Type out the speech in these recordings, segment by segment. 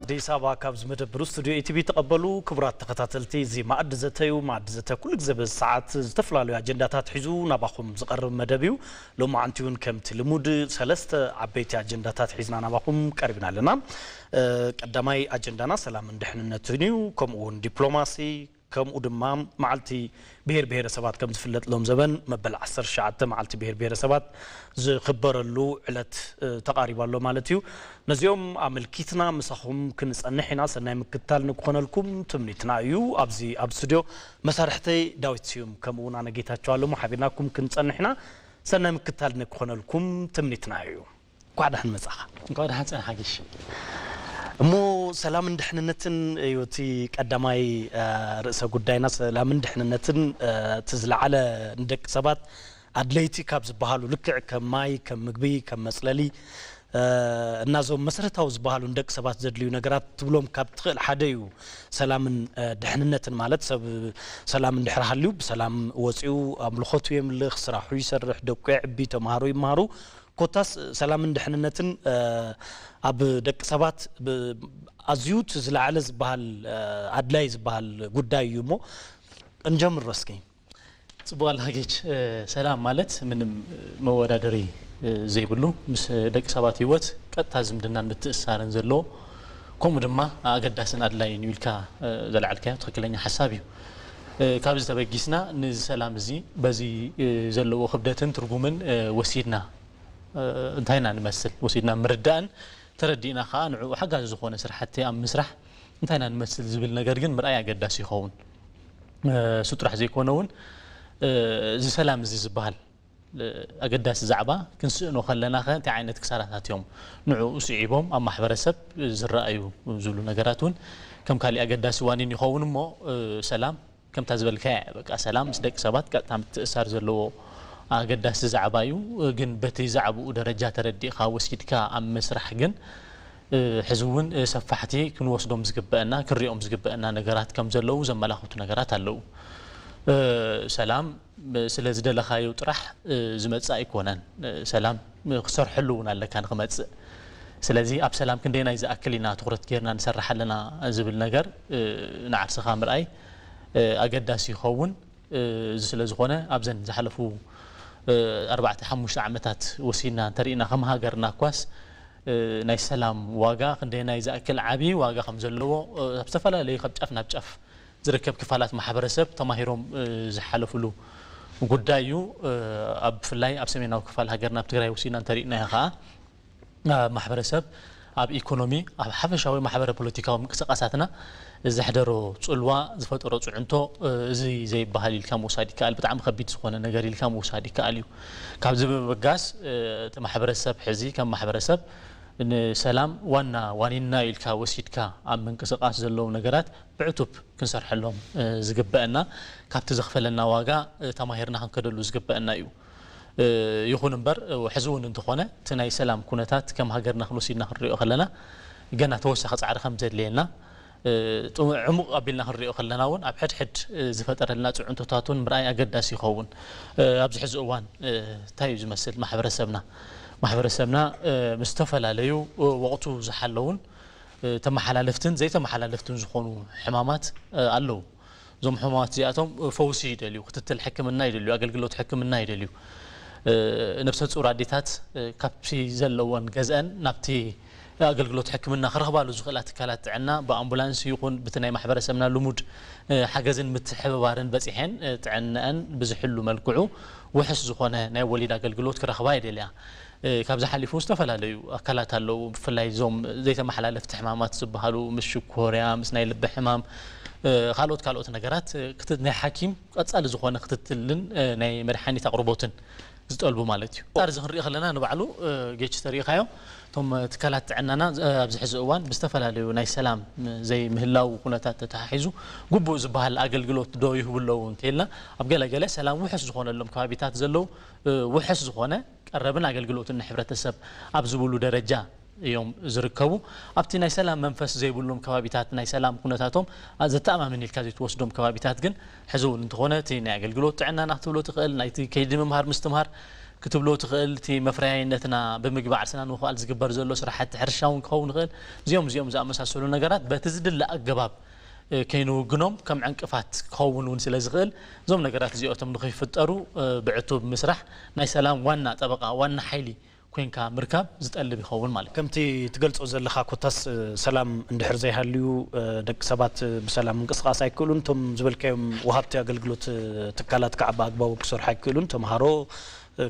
ኣዲስ ኣበባ ካብ ዝመደብሩ ስቱዲዮ ኢቲቪ ተቐበሉ። ክቡራት ተኸታተልቲ፣ እዚ መኣዲ ዘተዩ። መኣዲ ዘተ ኩሉ ግዜ በዚ ሰዓት ዝተፈላለዩ ኣጀንዳታት ሒዙ ናባኹም ዝቐርብ መደብ እዩ። ሎማዓንቲ እውን ከምቲ ልሙድ ሰለስተ ዓበይቲ ኣጀንዳታት ሒዝና ናባኹም ቀሪብና ኣለና። እ፣ ቀዳማይ ኣጀንዳና ሰላምን ድሕንነትን እዩ። ከምኡ እውን ዲፕሎማሲ፣ ከምኡ ድማ መዓልቲ ብሔር ብሔረሰባት ከም ዝፍለጥ ሎም ዘበን መበል ዓሰርተ ትሽዓተ መዓልቲ ብሔር ብሔረሰባት ዝኽበረሉ ዕለት፣ እ፣ ተቓሪቡ ኣሎ ማለት እዩ። ነዚኦም ኣመልኪትና ምሳኹም ክንጸንሕ ኢና። ሰናይ ምክትታል ንክኾነልኩም ትምኒትና እዩ። ኣብዚ ኣብ ስቱዲዮ መሳርሕተይ ዳዊት ስዩም ከምኡ እውን ኣነ ጌታቸው ኣለሙ ሓቢርናኩም ክንጸንሕ ኢና። ሰናይ ምክትታል ንክኾነልኩም ትምኒትና እዩ። እንኳዕ ደሓን መጻኻ። እንኳዕ ደሓን ጸንሓ ጌሽ። እሞ ሰላምን ድሕንነትን እዩ እቲ ቀዳማይ፣ እ፣ ርእሰ ጉዳይና። ሰላምን ድሕንነትን፣ እ፣ እቲ ዝለዓለ ንደቂ ሰባት ኣድለይቲ ካብ ዝበሃሉ፣ ልክዕ ከም ማይ፣ ከም ምግቢ፣ ከም መጽለሊ፣ እ፣ እናዞም መሰረታዊ ዝበሃሉ ንደቂ ሰባት ዘድልዩ ነገራት ትብሎም ካብ ትኽእል ሓደ እዩ ሰላምን፣ እ፣ ድሕንነትን። ማለት ሰብ ሰላም እንድሕር ሃልዩ ብሰላም ወፂኡ ኣምልኾቱ የምልኽ፣ ስራሑ ይሰርሕ፣ ደቁ የዕቢ፣ ተምሃሮ ይምሃሩ። ኮታስ ሰላምን ድሕንነትን፣ እ፣ ኣብ ደቂ ሰባት ብ-፣ ኣዝዩ እቲ ዝለዓለ ዝበሃል፣ እ፣ ኣድላይ ዝበሃል ጉዳይ እዩ። እሞ እንጀምሮ እስኪ። ጽቡቕ ኣለኻ ጌች። እ፣ ሰላም ማለት ምንም መወዳደሪ፣ እ፣ ዘይብሉ፣ ምስ ደቂ ሰባት ህይወት ቀጥታ ዝምድናን ምትእስሳርን ዘለዎ፣ ከምኡ ድማ ኣገዳስን ኣድላይን እዩ ኢልካ፣ እ፣ ዘልዓልካዮ ትኽክለኛ ሓሳብ እዩ። እ፣ ካብዚ ተበጊስና ነዚ ሰላም እዚ በዚ፣ እ፣ ዘለዎ ክብደትን ትርጉምን፣ እ፣ ወሲድና፣ እ፣ እንታይ ኢና ንመስል ወሲድና ምርዳእን ተረዲእና ከኣ ንዕኡ ሓጋዚ ዝኾነ ስራሕቲ ኣብ ምስራሕ እንታይ ኢና ንመስል ዝብል ነገር ግን ምርኣይ ኣገዳሲ ይኸውን። እ፣ እሱ ጥራሕ ዘይኮነ እውን፣ እ፣ እዚ ሰላም እዚ ዝበሃል፣ እ፣ ኣገዳሲ ዛዕባ ክንስእኖ ከለና ከ እንታይ ዓይነት ክሳራታት እዮም ንዕኡ ስዒቦም ኣብ ማሕበረሰብ ዝረኣዩ ዝብሉ ነገራት እውን ከም ካሊእ ኣገዳሲ ዋኒን ይኸውን። እሞ፣ እ፣ ሰላም ከምታ ዝበልካያ እያ። በቃ ሰላም ምስ ደቂ ሰባት ቀጥታ ምትእሳር ዘለዎ ኣገዳሲ ዛዕባ እዩ። ግን በቲ ዛዕባኡ ደረጃ ተረዲእካ ወሲድካ ኣብ ምስራሕ ግን፣ እ፣ ሕዚ እውን፣ እ፣ ሰፋሕቲ ክንወስዶም ዝግበአና፣ ክንሪኦም ዝግበአና ነገራት ከም ዘለዉ ዘመላኽቱ ነገራት ኣለዉ። እ፣ ሰላም፣ እ፣ ስለ ዝደለኻዮ ጥራሕ፣ እ፣ ዝመጽእ ኣይኮነን። እ፣ ሰላም፣ እ፣ ክሰርሐሉ እውን ኣለካ ንክመጽእ። ስለዚ ኣብ ሰላም ክንደየናይ ዝኣክል ኢና ትኹረት ጌርና ንሰርሕ ኣለና ዝብል ነገር፣ እ፣ ንዓርስኻ ምርኣይ፣ እ፣ ኣገዳሲ ይኸውን። እ፣ እዚ ስለ ዝኾነ ኣብዘን ዝሓለፉ፣ እ፣ ኣርባዕተ ሓሙሽተ ዓመታት ወሲድና እንተሪእና ከም ሃገርና እኳስ፣ እ፣ ናይ ሰላም ዋጋ ክንደየናይ ዝኣክል ዓቢ ዋጋ ከም ዘለዎ፣ እ፣ ኣብ ዝተፈላለዩ ካብ ጫፍ ናብ ጫፍ ዝርከብ ክፋላት ማሕበረሰብ ተማሂሮም፣ እ፣ ዝሓለፉሉ ጉዳይ እዩ። እ፣ ኣብ ብፍላይ ኣብ ሰሜናዊ ክፋል ሃገርና ኣብ ትግራይ ወሲድና እንተሪእናዮ ከዓ ኣብ ማሕበረሰብ፣ ኣብ ኢኮኖሚ፣ ኣብ ሓፈሻዊ ማሕበረ ፖለቲካዊ ምንቅስቃሳትና ዘሕደሮ ጽልዋ፣ ዝፈጠሮ ጽዕንቶ፣ እ፣ እዚ ዘይበሃል ኢልካ ምውሳድ ይከኣል። ብጣዕሚ ከቢድ ዝኾነ ነገር ኢልካ ምውሳድ ይከኣል እዩ። ካብዚ ብምብጋስ፣ እ፣ እቲ ማሕበረሰብ ሕዚ ከም ማሕበረሰብ ንሰላም ዋና ዋኒንና ኢልካ ወሲድካ ኣብ ምንቅስቃስ ዘለዉ ነገራት ብዕቱብ ክንሰርሐሎም፣ እ፣ ዝግበአና፣ ካብቲ ዘኽፈለና ዋጋ፣ እ፣ ተማሂርና ክንከደሉ ዝግበአና እዩ። እ፣ ይኹን እምበር፣ እ፣ ሕዚ እውን እንተኾነ እቲ ናይ ሰላም ኩነታት ከም ሃገርና ክንወሲድና ክንሪኦ ከለና ገና ተወሳኺ ጻዕሪ ከም ዘድልየና፣ እ፣ ጥ-፣ ዕሙቕ ኣቢልና ክንሪኦ ከለና እውን ኣብ ሕድሕድ፣ እ፣ ዝፈጠረልና ጽዕንቶታት እውን ምርኣይ ኣገዳሲ ይኸውን። እ፣ ኣብዚ ሕዚ እዋን፣ እ፣ እንታይ እዩ ዝመስል ማሕበረሰብና? ማሕበረሰብና፣ እ፣ ምስ ዝተፈላለዩ፣ እ፣ ወቕቱ ዝሓለውን፣ እ፣ ተመሓላለፍትን ዘይተመሓላለፍትን ዝኾኑ ሕማማት፣ እ፣ ኣለዉ። እዞም ሕሙማት እዚኣቶም ፈውሲ ይደልዩ፣ ክትትል ሕክምና ይደልዩ፣ ኣገልግሎት ሕክምና ይደልዩ። እ፣ ነብሰ ጹር ኣዴታት፣ እ፣ ካብቲ ዘለወን ገዝአን ናብቲ ኣገልግሎት ሕክምና ክረኽባሉ ዝኽእላ ትካላት ጥዕና ብኣምቡላንስ ይኹን ብቲ ናይ ማሕበረሰብና ልሙድ፣ እ፣ ሓገዝን ምትሕብባርን በጺሐን፣ እ፣ ጥዕነአን ብዝሕሉ መልክዑ ውሑስ ዝኾነ ናይ ወሊድ ኣገልግሎት ክረኽባ ይደልያ። እ፣ ካብዚ ሓሊፉ ዝተፈላለዩ ኣካላት ኣለዉ። ብፍላይ እዞም ዘይተመሓላለፍቲ ሕማማት ዝበሃሉ ምስ ሽኮርያ፣ ምስ ናይ ልቢ ሕማም፣ እ፣ ካልኦት ካልኦት ነገራት፣ እ፣ ክት-፣ ናይ ሓኪም ቀጻሊ ዝኾነ ክትትልን፣ እ፣ ናይ መድሓኒት ኣቕርቦትን ዝጠልቡ ማለት እዩ። ጻር እዚ ክንርኢ ከለና ንባዕሉ፣ እ፣ ጌች ተሪኢኻዮ፣ እቶም ትካላት ጥዕናና፣ እ፣ ኣብዚ ሕዚ እዋን ብዝተፈላለዩ ናይ ሰላም፣ እ፣ ዘይምህላው ኩነታት ተተሓሒዙ ግቡእ ዝበሃል ኣገልግሎት ዶ ይህቡ ኣለዉ እንተኢልና፣ ኣብ ገለ ገለ ሰላም ውሑስ ዝኾነሎም ከባቢታት ዘለዉ፣ እ፣ ውሑስ ዝኾነ ቀረብን ኣገልግሎትን ንሕብረተሰብ ኣብ ዝብሉ ደረጃ እዮም ዝርከቡ። ኣብቲ ናይ ሰላም መንፈስ ዘይብሎም ከባቢታት፣ ናይ ሰላም ኩነታቶም ኣ-፣ ዘተኣማምን ኢልካ ዘይትወስዶም ከባቢታት ግን፣ ሕዚ እውን እንተኾነ እቲ ናይ ኣገልግሎት ጥዕናና ክትብሎ ትኽእል፣ ናይቲ ከይዲ ምምሃር ምስትምሃር ክትብሎ ትኽእል። እቲ መፍረያይነትና ብምግቢ ዓርስና ንምኽኣል ዝግበር ዘሎ ስራሕቲ ሕርሻ እውን ክኸውን ይኽእል። እዚኦም እዚኦም ዝኣመሳሰሉ ነገራት በቲ ዝድለ ኣገባብ ከይንውግኖም ከም ዕንቅፋት ክኸውን እውን ስለ ዝኽእል፣ እዞም ነገራት እዚኦቶም ንኸይፍጠሩ ብዕቱብ ምስራሕ ናይ ሰላም ዋና ጠበቓ፣ ዋና ሓይሊ ኮንካ ምርካብ ዝጠልብ ይኸውን ማለት እዩ። ከምቲ ትገልጾ ዘለኻ፣ ኮታስ ሰላም እንድሕር ዘይሃልዩ ደቂ ሰባት ብሰላም ምንቅስቓስ ኣይክእሉን። እቶም ዝበልካዮም ወሃብቲ ኣገልግሎት ትካላት ከዓ ብኣግባቡ ክሰርሑ ኣይክእሉን። ተምሃሮ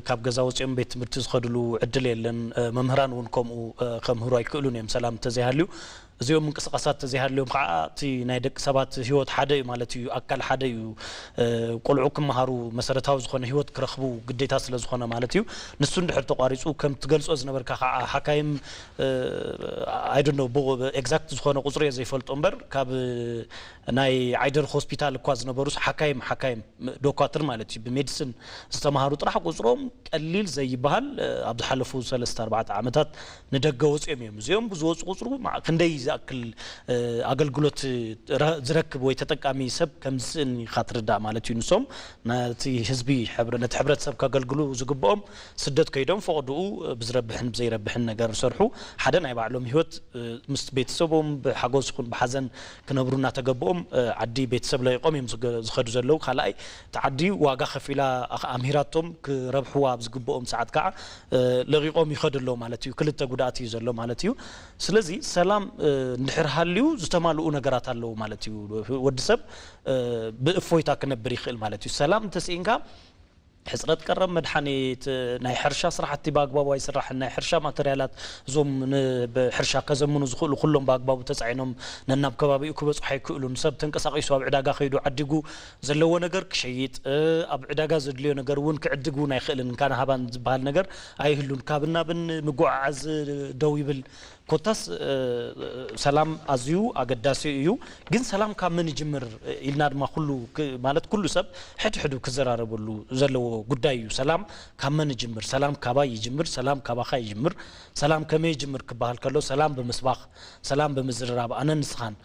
ካብ ገዛ ወፂኦም ቤት ትምህርቲ ዝኸድሉ ዕድል የለን። መምህራን እውን ከምኡ ከምህሩ ኣይክእሉን እዮም ሰላም እንተዘይሃልዩ። እዚኦም ምንቅስቓሳት እንተዘይሃልዮም ከዓ እቲ ናይ ደቂ ሰባት ህይወት ሓደ እዩ ማለት እዩ፣ ኣካል ሓደ እዩ። ቆልዑ ክመሃሩ መሰረታዊ ዝኾነ ህይወት ክረኽቡ ግዴታ ስለ ዝኾነ ማለት እዩ። ንሱ እንድሕር ተቋሪፁ ከም ትገልፆ ዝነበርካ ከዓ ሓካይም ኣይደኖ ኤግዛክት ዝኾነ ቁፅሪ እየ ዘይፈልጦ እምበር ካብ ናይ ዓይደር ሆስፒታል እኳ ዝነበሩ ሓካይም ሓካይም ዶኳትር ማለት እዩ ብሜዲሲን ዝተምሃሩ ጥራሕ ቁፅሮም ቀሊል ዘይበሃል ኣብ ዝሓለፉ ሰለስተ ኣርባዕተ ዓመታት ንደገ ወፂኦም እዮም። እዚኦም ብዝወፁ ቁፅሩ ክንደይ ዝኣክል ኣገልግሎት ዝረክብ ወይ ተጠቃሚ ሰብ ከም ዝስእን ኢኻ ትርዳእ ማለት እዩ። ንሶም ነቲ ህዝቢ ነቲ ሕብረተሰብ ከገልግሉ ዝግብኦም ስደት ከይዶም ፈቕድኡ ብዝረብሕን ብዘይረብሕን ነገር ዝሰርሑ ሓደ ናይ ባዕሎም ህይወት ምስ ቤተሰቦም ብሓጎስ ይኹን ብሓዘን ክነብሩ እናተገብኦም ዓዲ ቤተሰብ ለቂቖም እዮም ዝኸዱ ዘለዉ። ካልኣይ እቲ ዓዲ ዋጋ ከፊላ ኣምሂራቶም ክረብሕዋ ኣብ ዝግብኦም ሰዓት ከዓ ለቂቖም ይኸዱ ኣለዉ ማለት እዩ። ክልተ ጉድኣት እዩ ዘሎ ማለት እዩ። ስለዚ ሰላም እንድሕር ሃልዩ ዝተማልኡ ነገራት ኣለዉ ማለት እዩ። ወዲ ሰብ ብእፎይታ ክነብር ይኽእል ማለት እዩ። ሰላም እንተስኢንካ ሕፅረት ቀረብ መድሓኒት፣ ናይ ሕርሻ ስራሕቲ ብኣግባቡ ኣይስራሕን፣ ናይ ሕርሻ ማተርያላት እዞም ብሕርሻ ከዘምኑ ዝኽእሉ ኩሎም ብኣግባቡ ተፃዒኖም ነናብ ከባቢኡ ክበፅሑ ኣይክእሉን። ሰብ ተንቀሳቒሱ ኣብ ዕዳጋ ከይዱ ዓዲጉ ዘለዎ ነገር ክሸይጥ፣ ኣብ ዕዳጋ ዘድልዮ ነገር እውን ክዕድግ እውን ኣይኽእልን። እንካን ሃባን ዝበሃል ነገር ኣይህሉን። ካብን ናብን ምጉዕዓዝ ደው ይብል። ኮታስ ሰላም ኣዝዩ ኣገዳሲ እዩ። ግን ሰላም ካብ መን ይጅምር ኢልና ድማ ኩሉ ማለት ኩሉ ሰብ ሕድሕዱ ክዘራረበሉ ዘለዎ ጉዳይ እዩ። ሰላም ካብ መን ይጅምር? ሰላም ካባይ ይጅምር? ሰላም ካባኻ ይጅምር? ሰላም ከመይ ይጅምር ክበሃል ከሎ ሰላም ብምስባኽ፣ ሰላም ብምዝርራብ ኣነ ንስኻን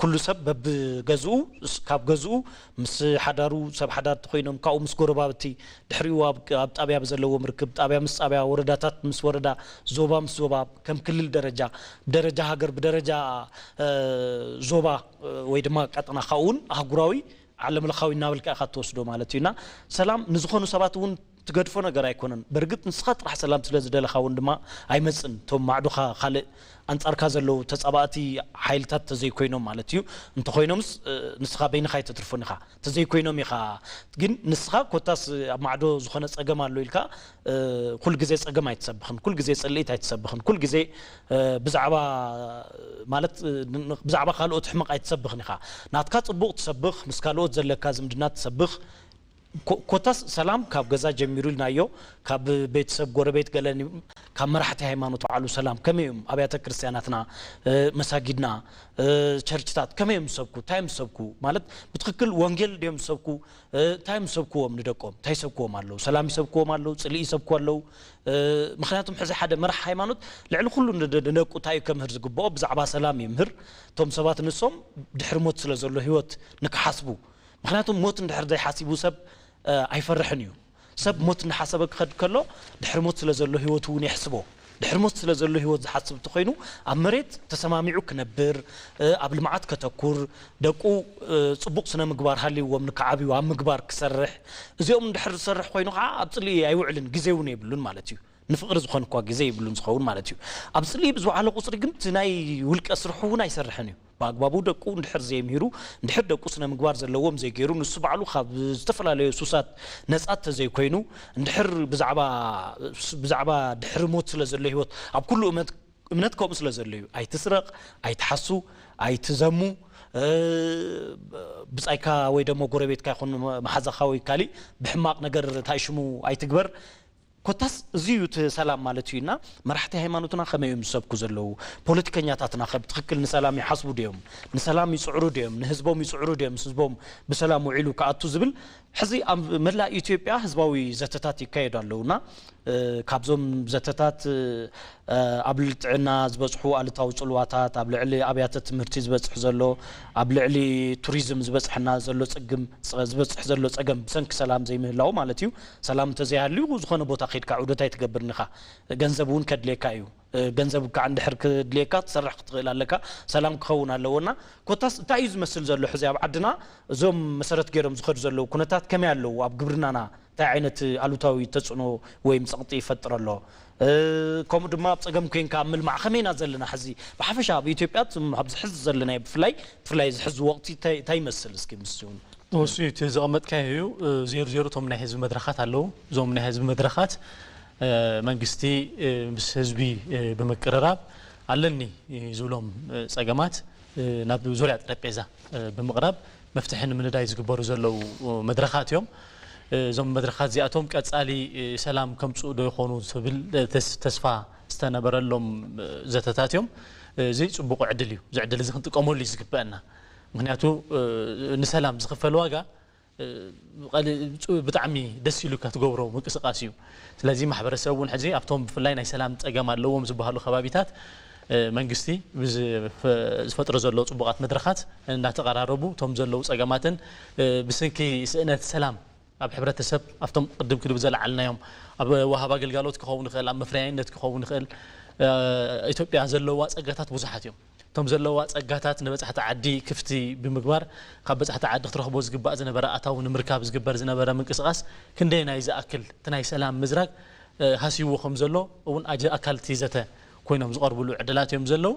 ኩሉ ሰብ በብገዝኡ ካብ ገዝኡ ምስ ሓዳሩ ሰብ ሓዳር ተኮይኖም ካብኡ ምስ ጎረባብቲ ድሕሪኡ ኣብ ጣብያ ብዘለዎም ርክብ ጣብያ ምስ ጣብያ ወረዳታት ምስ ወረዳ ዞባ ምስ ዞባ ከም ክልል ደረጃ ብደረጃ ሃገር ብደረጃ ዞባ ወይ ድማ ቀጠና ካብኡ እውን ኣህጉራዊ ዓለምለኻዊ እናበልካ ኢኻ ትወስዶ ማለት እዩ። እና ሰላም ንዝኾኑ ሰባት እውን ትገድፎ ነገር ኣይኮነን። በርግጥ ንስኻ ጥራሕ ሰላም ስለ ዝደለኻ እውን ድማ ኣይመፅን። እቶም ማዕዶኻ ካልእ ኣንፃርካ ዘለዉ ተፃባእቲ ሓይልታት ተዘይኮይኖም ማለት እዩ። እንተኾይኖምስ ንስኻ በይንኻ ኣይተትርፎን ኢኻ። ተዘይኮይኖም ኢኻ ግን ንስኻ ኮታስ ኣብ ማዕዶ ዝኾነ ፀገም ኣሎ ኢልካ ኩል ግዜ ፀገም ኣይትሰብኽን፣ ኩል ግዜ ፅልኢት ኣይትሰብኽን፣ ኩል ግዜ ብዛዕባ ማለት ብዛዕባ ካልኦት ሕመቕ ኣይትሰብኽን ኢኻ። ናትካ ፅቡቕ ትሰብኽ፣ ምስ ካልኦት ዘለካ ዝምድና ትሰብኽ። ኮታስ ሰላም ካብ ገዛ ጀሚሩ ኢልናዮ፣ ካብ ቤተሰብ ጎረቤት ገለን ካብ መራሕቲ ሃይማኖት ባዕሉ ሰላም ከመይ እዮም ኣብያተ ክርስቲያናትና መሳጊድና ቸርችታት ከመይ እዮም ዝሰብኩ እንታይ እዮም ዝሰብኩ ማለት ብትክክል ወንጌል ድዮም ዝሰብኩ እንታይ እዮም ዝሰብክዎም ንደቆም እንታይ ይሰብክዎም ኣለዉ ሰላም ይሰብክዎም ኣለዉ ፅልኢ ይሰብኩ ኣለዉ ምክንያቱም ሕዚ ሓደ መራሕ ሃይማኖት ልዕሊ ኩሉ ንደቁ እንታይ እዩ ከምህር ዝግብኦ ብዛዕባ ሰላም ይምህር እቶም ሰባት ንሶም ድሕሪ ሞት ስለ ዘሎ ህይወት ንክሓስቡ ምክንያቱም ሞት እንድሕር ዘይሓሲቡ ሰብ ኣይፈርሕን እዩ ሰብ ሞት እናሓሰበ ክኸድ ከሎ ድሕሪ ሞት ስለ ዘሎ ህይወቱ እውን የሕስቦ ድሕሪ ሞት ስለ ዘሎ ህይወት ዝሓስብ እንተኮይኑ ኣብ መሬት ተሰማሚዑ ክነብር ኣብ ልምዓት ከተኩር ደቁ ፅቡቕ ስነ ምግባር ሃልይዎም ንክዓብዩ ኣብ ምግባር ክሰርሕ እዚኦም እንድሕር ዝሰርሕ ኮይኑ ከዓ ኣብ ፅልኢ ኣይውዕልን ግዜ እውን የብሉን ማለት እዩ ንፍቕሪ ዝኾን እኳ ግዜ ይብሉን ዝኸውን ማለት እዩ ኣብ ፅልኢ ብዝወዓለ ቁፅሪ ግን እቲ ናይ ውልቀ ስርሑ እውን ኣይሰርሕን እዩ ብኣግባቡ ደቁ እንድሕር ዘየምሂሩ እንድሕር ደቁ ስነ ምግባር ዘለዎም ዘይገይሩ ንሱ ባዕሉ ካብ ዝተፈላለዩ ሱሳት ነፃ ተዘይኮይኑ እንድሕር ብዛዕባ ብዛዕባ ድሕሪ ሞት ስለ ዘሎ ህይወት ኣብ ኩሉ እምነት እምነት ከምኡ ስለ ዘሎ እዩ ኣይትስረቕ ኣይትሓሱ ኣይትዘሙ ብፃይካ ወይ ደሞ ጎረቤትካ ይኹን መሓዛኻ ወይ ካሊእ ብሕማቕ ነገር እንታይ ሽሙ ኣይትግበር ኮታስ እዚ እዩ እቲ ሰላም ማለት እዩ እና መራሕቲ ሃይማኖትና ከመይ እዮም ዝሰብኩ ዘለዉ ፖለቲከኛታትና ከ ብትክክል ንሰላም ይሓስቡ ድዮም ንሰላም ይፅዕሩ ድዮም ንህዝቦም ይፅዕሩ ድዮም ምስ ህዝቦም ብሰላም ውዒሉ ክኣቱ ዝብል ሕዚ ኣብ መላእ ኢትዮጵያ ህዝባዊ ዘተታት ይካየዱ ኣለውና። እ፣ ካብዞም ዘተታት፣ እ፣ ኣብ ልዕሊ ጥዕና ዝበፅሑ ኣሉታዊ ፅልዋታት፣ ኣብ ልዕሊ ኣብያተ ትምህርቲ ዝበፅሕ ዘሎ፣ ኣብ ልዕሊ ቱሪዝም ዝበፅሐና ዘሎ ፅግም፣ ፅ-፣ ዝበፅሕ ዘሎ ፀገም ብሰንኪ ሰላም ዘይምህላው ማለት እዩ። ሰላም እንተዘይሃልዩ ዝኾነ ቦታ ከይድካ ዑደት ኣይትገብርን ኢኻ። ገንዘብ እውን ከድልየካ እዩ። እ፣ ገንዘብ ከዓ እንድሕር ክድልየካ ትሰርሕ ክትኽእል ኣለካ። ሰላም ክኸውን ኣለዎና። ኮታስ እንታይ እዩ ዝመስል ዘሎ ሕዚ ኣብ ዓድና? እዞም መሰረት ገይሮም ዝኸዱ ዘለዉ ኩነታት ከመይ ኣለዉ? ኣብ ግብርናና እንታይ ዓይነት ኣሉታዊ ተጽዕኖ ወይም ጸቕጢ ይፈጥር ኣሎ? እ፣ ከምኡ ድማ ኣብ ጸገም ኮይንካ ኣብ ምልማዕ ከመይ ኢና ዘለና ሕዚ? ብሓፈሻ ኣብ ኢትዮጵያ እቶም ኣብዚ ሕዚ ዘለናዮ ብፍላይ፣ ብፍላይ እዚ ሕዚ ወቕቲ እንታይ፣ እንታይ ይመስል? እስኪ ምስኡ ተወስዩ እቲ ዘቐመጥካዮ እዩ። እ፣ ዜሮ ዜሮ እቶም ናይ ህዝቢ መድረኻት ኣለዉ። እዞም ናይ ህዝቢ መድረኻት፣ እ፣ መንግስቲ፣ እ፣ ምስ ህዝቢ፣ እ፣ ብምቅርራብ ኣለኒ፣ እ፣ ዝብሎም፣ እ፣ ጸገማት፣ እ፣ ናብ ዙርያ ጠረጴዛ፣ እ፣ ብምቕራብ መፍትሒ ንምንዳይ ዝግበሩ ዘለዉ፣ እ፣ መድረኻት እዮም። እ፣ እዞም መድረኻት እዚኣቶም ቀጻሊ፣ እ፣ ሰላም ከምጽኡ ዶ ይኾኑ ዝብል፣ እ፣ ተስ-፣ ተስፋ ዝተነበረሎም፣ እ፣ ዘተታት እዮም። እ፣ እዚ ጽቡቕ ዕድል እዩ። እዚ ዕድል እዚ ክንጥቀመሉ እዩ ዝግበአና። ምኽንያቱ፣ እ፣ ንሰላም ዝኽፈል ዋጋ፣ እ፣ ቀሊ-፣ ጽ-፣ ብጣዕሚ ደስ ኢሉካ ትገብሮ ምንቅስቃስ እዩ። ስለዚ ማሕበረሰብ እውን ሕዚ ኣብቶም ብፍላይ ናይ ሰላም ጸገም ኣለዎም ዝበሃሉ ከባቢታት፣ እ፣ መንግስቲ ብዝ-፣ ፈ-፣ ዝፈጥሮ ዘሎ ጽቡቓት መድረኻት እናተቐራረቡ እቶም ዘለዉ ጸገማትን፣ እ፣ ብሰንኪ ስእነት ሰላም ኣብ ሕብረተሰብ ኣብቶም ቅድም ክድብ ዘለዓልናዮም ኣብ ወሃብ ኣገልጋሎት ክኸውን ይኽእል፣ ኣብ መፍረያይነት ክኸውን ይኽእል። እ፣ ኢትዮጵያ ዘለዋ ጸጋታት ብዙሓት እዮም። እቶም ዘለዋ ጸጋታት ንበጻሕቲ ዓዲ ክፍቲ ብምግባር፣ ካብ በጻሕቲ ዓዲ ክትረኽቦ ዝግባእ ዝነበረ ኣታዊ ንምርካብ ዝግበር ዝነበረ ምንቅስቓስ ክንደየናይ ዝኣክል እቲ ናይ ሰላም ምዝራግ፣ እ፣ ሃስይዎ ከም ዘሎ እውን ኣጀ-፣ ኣካል እቲ ዘተ ኮይኖም ዝቐርብሉ ዕድላት እዮም ዘለዉ።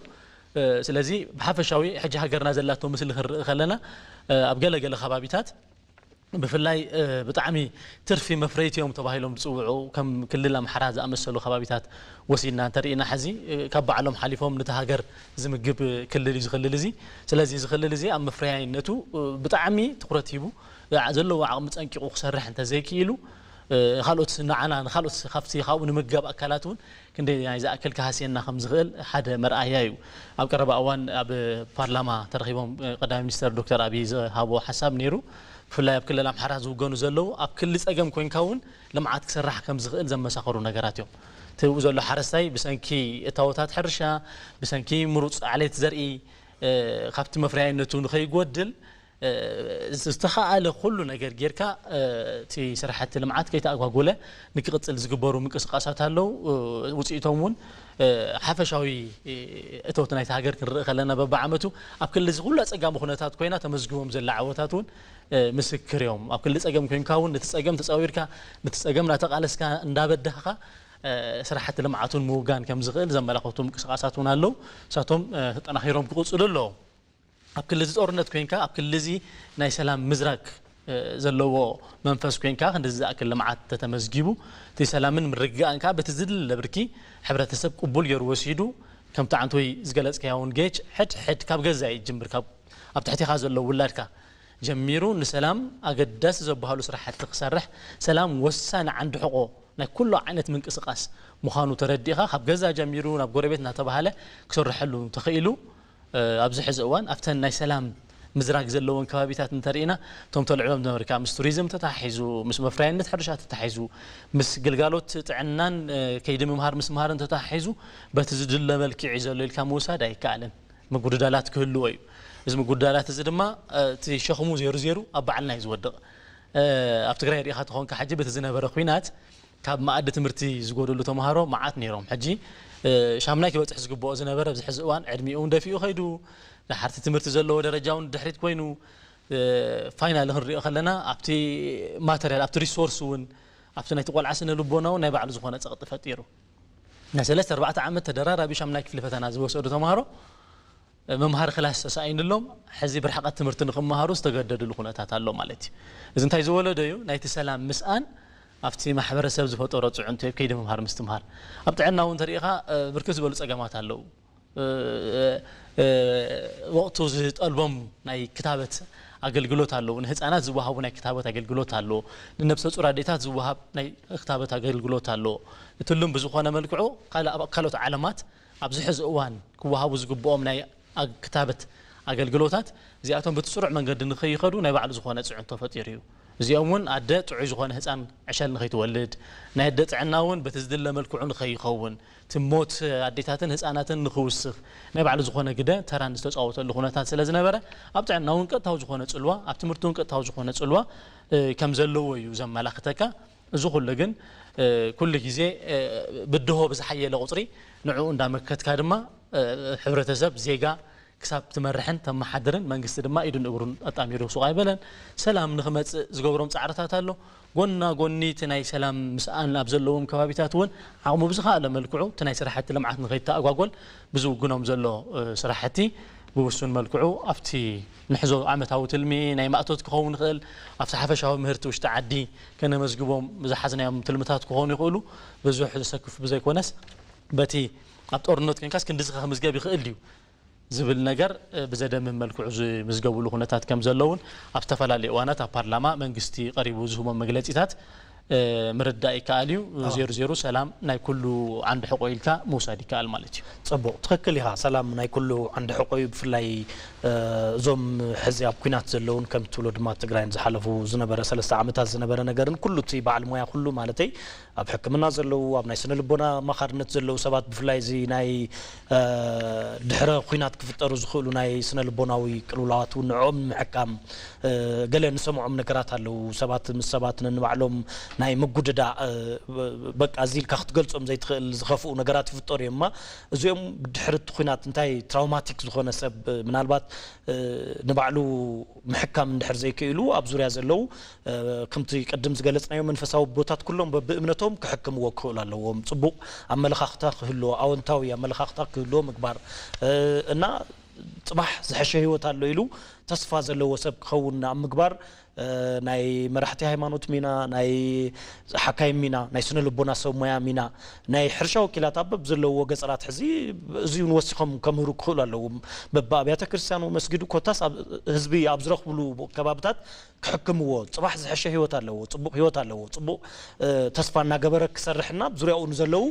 እ፣ ስለዚ ብሓፈሻዊ ሕጂ ሃገርና ዘላቶ ምስሊ ክንርኢ ከለና፣ እ፣ ኣብ ገለ ገለ ከባቢታት ብፍላይ፣ እ፣ ብጣዕሚ ትርፊ መፍረይቲ እዮም ተባሂሎም ዝጽውዑ ከም ክልል ኣምሓራ ዝኣመሰሉ ከባቢታት ወሲድና እንተርኢና፣ ሕዚ፣ እ፣ ካብ ባዕሎም ሓሊፎም ነቲ ሃገር ዝምግብ ክልል እዩ እዚ ክልል እዚ። ስለዚ እዚ ክልል እዚ ኣብ መፍረያይነቱ፣ እ፣ ብጣዕሚ ትኹረት ሂቡ፣ እ፣ ዘለዎ ዓቕሚ ጸንቂቑ ክሰርሕ እንተዘይክኢሉ፣ እ፣ ካልኦት ንዓና፣ ንኻልኦት ካብቲ ካብኡ ንምገብ ኣካላት እውን ክንደይ ናይ ዝኣክል ክሃስየና ከም ዝኽእል ሓደ መርኣያ እዩ። ኣብ ቀረባ እዋን ኣብ ፓርላማ ተረኺቦም፣ እ፣ ቀዳማይ ሚኒስተር ዶክተር ኣብይ ዝሃቦ ሓሳብ ነይሩ። ብፍላይ ኣብ ክልል ኣምሓራ ዝውገኑ ዘለዉ፣ ኣብ ክሊ ጸገም ኮይንካ እውን ልምዓት ክስራሕ ከም ዝኽእል ዘመሳኸሩ ነገራት እዮም። እቲ ብኡ ዘሎ ሓረስታይ ብሰንኪ እታወታት ሕርሻ፣ ብሰንኪ ምሩጽ ዓሌት ዘርኢ፣ እ፣ ካብቲ መፍረያይነቱ ንኸይጎድል፣ እ፣ ዝተኻኣለ ኩሉ ነገር ጌርካ፣ እ፣ እቲ ስራሕቲ ልምዓት ከይተኣጓጎለ ንክቕጽል ዝግበሩ ምንቅስቃሳት ኣለዉ። እ፣ ውጽኢቶም እውን፣ እ፣ ሓፈሻዊ፣ እ፣ እቶት ናይቲ ሃገር ክንርኢ ከለና በብዓመቱ ኣብ ክሊ እዚ ኩሉ ኣጸጋሚ ኩነታት ኮይና ተመዝግቦም ዘላ ዓወታት እውን፣ እ፣ ምስክር እዮም። ኣብ ክሊ ጸገም ኮይንካ እውን ነቲ ጸገም ተጻዊርካ፣ ነቲ ጸገም እናተቓለስካ፣ እንዳበዳህካ፣ እ፣ ስራሕቲ ልምዓት እውን ምውጋን ከም ዝኽእል ዘመላኸቱ ምንቅስቃሳት እውን ኣለዉ። ንሳቶም፣ እ፣ ተጠናኺሮም ክቕጽሉ ኣለዎም። ኣብ ክሊ እዚ ጦርነት ኮይንካ፣ ኣብ ክሊ እዚ ናይ ሰላም ምዝራግ፣ እ፣ ዘለዎ መንፈስ ኮይንካ፣ ክንድዚ ዝኣክል ልምዓት ተተመዝጊቡ፣ እቲ ሰላምን ምርግጋእን ከኣ በቲ ዝድለ ብርኪ ሕብረተሰብ ቅቡል ገይሩ ወሲዱ፣ ከምቲ ዓንቶይ ዝገለጽካዮ እውን ጌች፣ ሕድ ሕድ ካብ ገዛ ይጅምር፣ ካብ ኣብ ትሕቴኻ ዘሎ ውላድካ ጀሚሩ ንሰላም ኣገዳሲ ዘበሃሉ ስራሕቲ ክሰርሕ፣ ሰላም ወሳኒ ዓንዲ ሕቖ ናይ ኩሉ ዓይነት ምንቅስቃስ ምዃኑ ተረዲእኻ፣ ካብ ገዛ ጀሚሩ ናብ ጎረቤት እናተባህለ ክስርሐሉ ተኽኢሉ፣ እ፣ ኣብዚ ሕዚ እዋን ኣብተን ናይ ሰላም ምዝራግ ዘለወን ከባቢታት እንተርኢና፣ እቶም ተልዕሎም ዝነበርካ ምስ ቱሪዝም ተተሓሒዙ፣ ምስ መፍረያይነት ሕርሻ ተተሓሒዙ፣ ምስ ግልጋሎት ጥዕናን፣ እ፣ ከይዲ ምምሃር ምስምሃርን ተተሓሒዙ፣ በቲ ዝድለ መልክዕ እዩ ዘሎ ኢልካ ምውሳድ ኣይከኣልን። ምጉድዳላት ክህልዎ እዩ። እዚ ምጉድዳላት እዚ ድማ፣ እ፣ እቲ ሸኽሙ ዜሩ ዜሩ ኣብ ባዕልና እዩ ዝወድቕ። እ፣ ኣብ ትግራይ ርኢኻ ተኾንካ ሕጂ በቲ ዝነበረ ኲናት ካብ መኣዲ ትምህርቲ ዝጎደሉ ተምሃሮ መዓት ነይሮም። ሕጂ፣ እ፣ ሻምናይ ክበጽሕ ዝግብኦ ዝነበረ ኣብዚ ሕዚ እዋን ዕድሚኡ እውን ደፊኡ ከይዱ፣ ድሓርቲ ትምህርቲ ዘለዎ ደረጃ እውን ድሕሪት ኮይኑ፣ እ፣ ፋይናል ክንሪኦ ከለና ኣብቲ ማተርያል፣ ኣብቲ ሪሶርስ እውን፣ ኣብቲ ናይቲ ቆልዓ ስነ ልቦና እውን ናይ ባዕሉ ዝኾነ ጸቕጢ ፈጢሩ። ናይ ሰለስተ ኣርባዕተ ዓመት ተደራራቢ ሻምናይ ክፍሊ ፈተና ዝወሰዱ ተምሃሮ፣ እ፣ መምሃሪ ክላስ ተሳኢኑሎም፣ ሕዚ ብርሕቀት ትምህርቲ ንኽመሃሩ ዝተገደድሉ ኩነታት ኣሎ ማለት እዩ። እዚ እንታይ ዝወለዶ እዩ? ናይቲ ሰላም ምስኣን ኣብቲ ማሕበረሰብ ዝፈጠሮ ጽዕንቶ እዩ፣ ከይዲ ምምሃር ምስትምሃር። ኣብ ጥዕና እውን ተሪኢኻ፣ እ፣ ብርክት ዝበሉ ጸገማት ኣለዉ። እ፣ እ፣ ወቕቱ ዝጠልቦም ናይ ክታበት ኣገልግሎት ኣለዉ። ንህፃናት ዝወሃቡ ናይ ክታበት ኣገልግሎት ኣለዎ። ንነብሰ ጡር ኣዴታት ዝወሃብ ናይ ክታበት ኣገልግሎት ኣለዎ። ትሉም ብዝኾነ መልክዑ ካልእ ኣብ ካልኦት ዓለማት ኣብዚ ሕዚ እዋን ክወሃቡ ዝግብኦም ናይ ኣግ-፣ ክታበት ኣገልግሎታት እዚኣቶም በቲ ስሩዕ መንገዲ ንኸይኸዱ ናይ ባዕሉ ዝኾነ ጽዕንቶ ፈጢሩ እዩ። እዚኦም እውን ኣደ ጥዑይ ዝኾነ ህፃን ዕሸል ንኸይትወልድ፣ ናይ ኣደ ጥዕና እውን በቲ ዝድለ መልክዑ ንኸይኸውን፣ እቲ ሞት ኣዴታትን ህፃናትን ንኽውስኽ ናይ ባዕሉ ዝኾነ ግደ ተራን ዝተፃወተሉ ኩነታት ስለ ዝነበረ፣ ኣብ ጥዕና እውን ቀጥታዊ ዝኾነ ፅልዋ፣ ኣብ ትምህርቲ እውን ቀጥታዊ ዝኾነ ፅልዋ ከም ዘለዎ እዩ ዘመላኽተካ። እዚ ኩሉ ግን ኩሉ ግዜ ብድሆ ብዝሓየለ ቁፅሪ ንዕኡ እንዳመከትካ ድማ ሕብረተሰብ፣ ዜጋ ክሳብ ትመርሕን ተመሓድርን መንግስቲ ድማ ኢዱን እግሩን ኣጣሚሩ ሱቕ ኣይበለን። ሰላም ንኽመፅእ ዝገብሮም ፃዕርታት ኣሎ። ጎና ጎኒ እቲ ናይ ሰላም ምስኣን ኣብ ዘለዎም ከባቢታት እውን ዓቕሙ ብዝኸኣለ መልክዑ እቲ ናይ ስራሕቲ ልምዓት ንኸይተኣጓጎል ብዝውግኖም ዘሎ ስራሕቲ ብውሱን መልክዑ ኣብቲ ንሕዞ ዓመታዊ ትልሚ ናይ ማእቶት ክኸውን ይኽእል፣ ኣብቲ ሓፈሻዊ ምህርቲ ውሽጢ ዓዲ ከነመዝግቦም ዝሓዝናዮም ትልምታት ክኾኑ ይኽእሉ። ብዙሕ ዘሰክፍ ብዘይኮነስ በቲ ኣብ ጦርነት ኮንካስ ክንድዚ ክምዝገብ ይኽእል ድዩ ዝብል ነገር ብዘደምም መልክዑ ዝምዝገብሉ ኩነታት ከም ዘለውን ኣብ ዝተፈላለዩ እዋናት ኣብ ፓርላማ መንግስቲ ቀሪቡ ዝህቦም መግለፂታት ምርዳእ ይከኣል እዩ። ዜሩ ዜሩ ሰላም ናይ ኩሉ ዓንዲ ሕቆ ኢልካ ምውሳድ ይከኣል ማለት እዩ። ፅቡቕ፣ ትኽክል ኢኻ። ሰላም ናይ ኩሉ ዓንዲ ሕቆ እዩ። ብፍላይ እዞም ሕዚ ኣብ ኩናት ዘለውን ከም ትብሎ ድማ ትግራይን ዝሓለፉ ዝነበረ ሰለስተ ዓመታት ዝነበረ ነገርን ኩሉ እቲ በዓል ሞያ ኩሉ ማለተይ ኣብ ሕክምና ዘለዉ፣ ኣብ ናይ ስነ ልቦና ኣማኻርነት ዘለዉ ሰባት ብፍላይ እዚ ናይ ድሕረ ኩናት ክፍጠሩ ዝኽእሉ ናይ ስነ ልቦናዊ ቅልውላዋት እውን ንዕኦም ንምሕካም ገለ ንሰምዖም ነገራት ኣለዉ። ሰባት ምስ ሰባት ነንባዕሎም ናይ ምጉድዳእ በቃ እዚ ኢልካ ክትገልጾም ዘይትኽእል ዝኸፍኡ ነገራት ይፍጠሩ እዮም። እማ እዚኦም ብድሕሪ እቲ ኩናት እንታይ ትራውማቲክ ዝኾነ ሰብ ምናልባት ንባዕሉ ምሕካም እንድሕር ዘይክእሉ ኣብ ዙርያ ዘለዉ ከምቲ ቅድም ዝገለጽናዮ መንፈሳዊ ቦታት ኩሎም በብእምነቶም ክሕክምዎ ክኽእሉ ኣለዎም። ጽቡቕ ኣመለኻኽታ ክህልዎ፣ ኣወንታዊ ኣመለኻኽታ ክህልዎ ምግባር እና ጽባሕ ዝሐሸ ህይወት ኣሎ ኢሉ ተስፋ ዘለዎ ሰብ ክኸውን ኣብ ምግባር ናይ መራሕቲ ሃይማኖት ሚና፣ ናይ ሓካይም ሚና፣ ናይ ስነ ልቦና ሰብ ሞያ ሚና፣ ናይ ሕርሻ ወኪላት ኣብ በብ ዘለውዎ ገጸራት ሕዚ እዚ እውን ወሲኾም ከምህሩ ክኽእሉ ኣለዎም። በብኣብያተ ክርስቲያኑ መስጊዱ ኮታስ ኣብ ህዝቢ ኣብ ዝረኽብሉ ከባብታት ክሕክምዎ፣ ጽባሕ ዝሐሸ ህይወት ኣለዎ፣ ጽቡቕ ህይወት ኣለዎ፣ ጽቡቕ ተስፋ እናገበረ ክሰርሕና ብዙርያኡ ንዘለዉ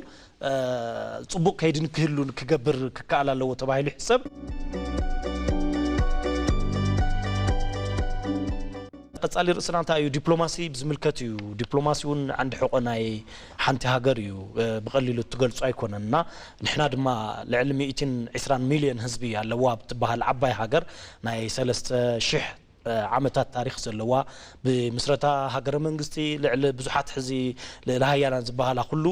ጽቡቕ ከይዲ ንክህሉ ክገብር ክከኣል ኣለዎ ተባሂሉ ይሕሰብ። ቀጻሊ ርእስና እንታይ እዩ? ዲፕሎማሲ ብዝምልከት እዩ። ዲፕሎማሲ እውን ዓንዲ ሕቆ ናይ ሓንቲ ሃገር እዩ። ብቐሊሉ እትገልጾ ኣይኮነን እና ንሕና ድማ ልዕሊ ሚእትን ዕስራን ሚልዮን ህዝቢ ኣለዋ ኣብ ትበሃል ዓባይ ሃገር ናይ ሰለስተ ሽሕ ዓመታት ታሪኽ ዘለዋ ብምስረታ ሃገረ መንግስቲ ልዕሊ ብዙሓት ሕዚ ልዕሊ ሃያላን ዝበሃላ ኩሉ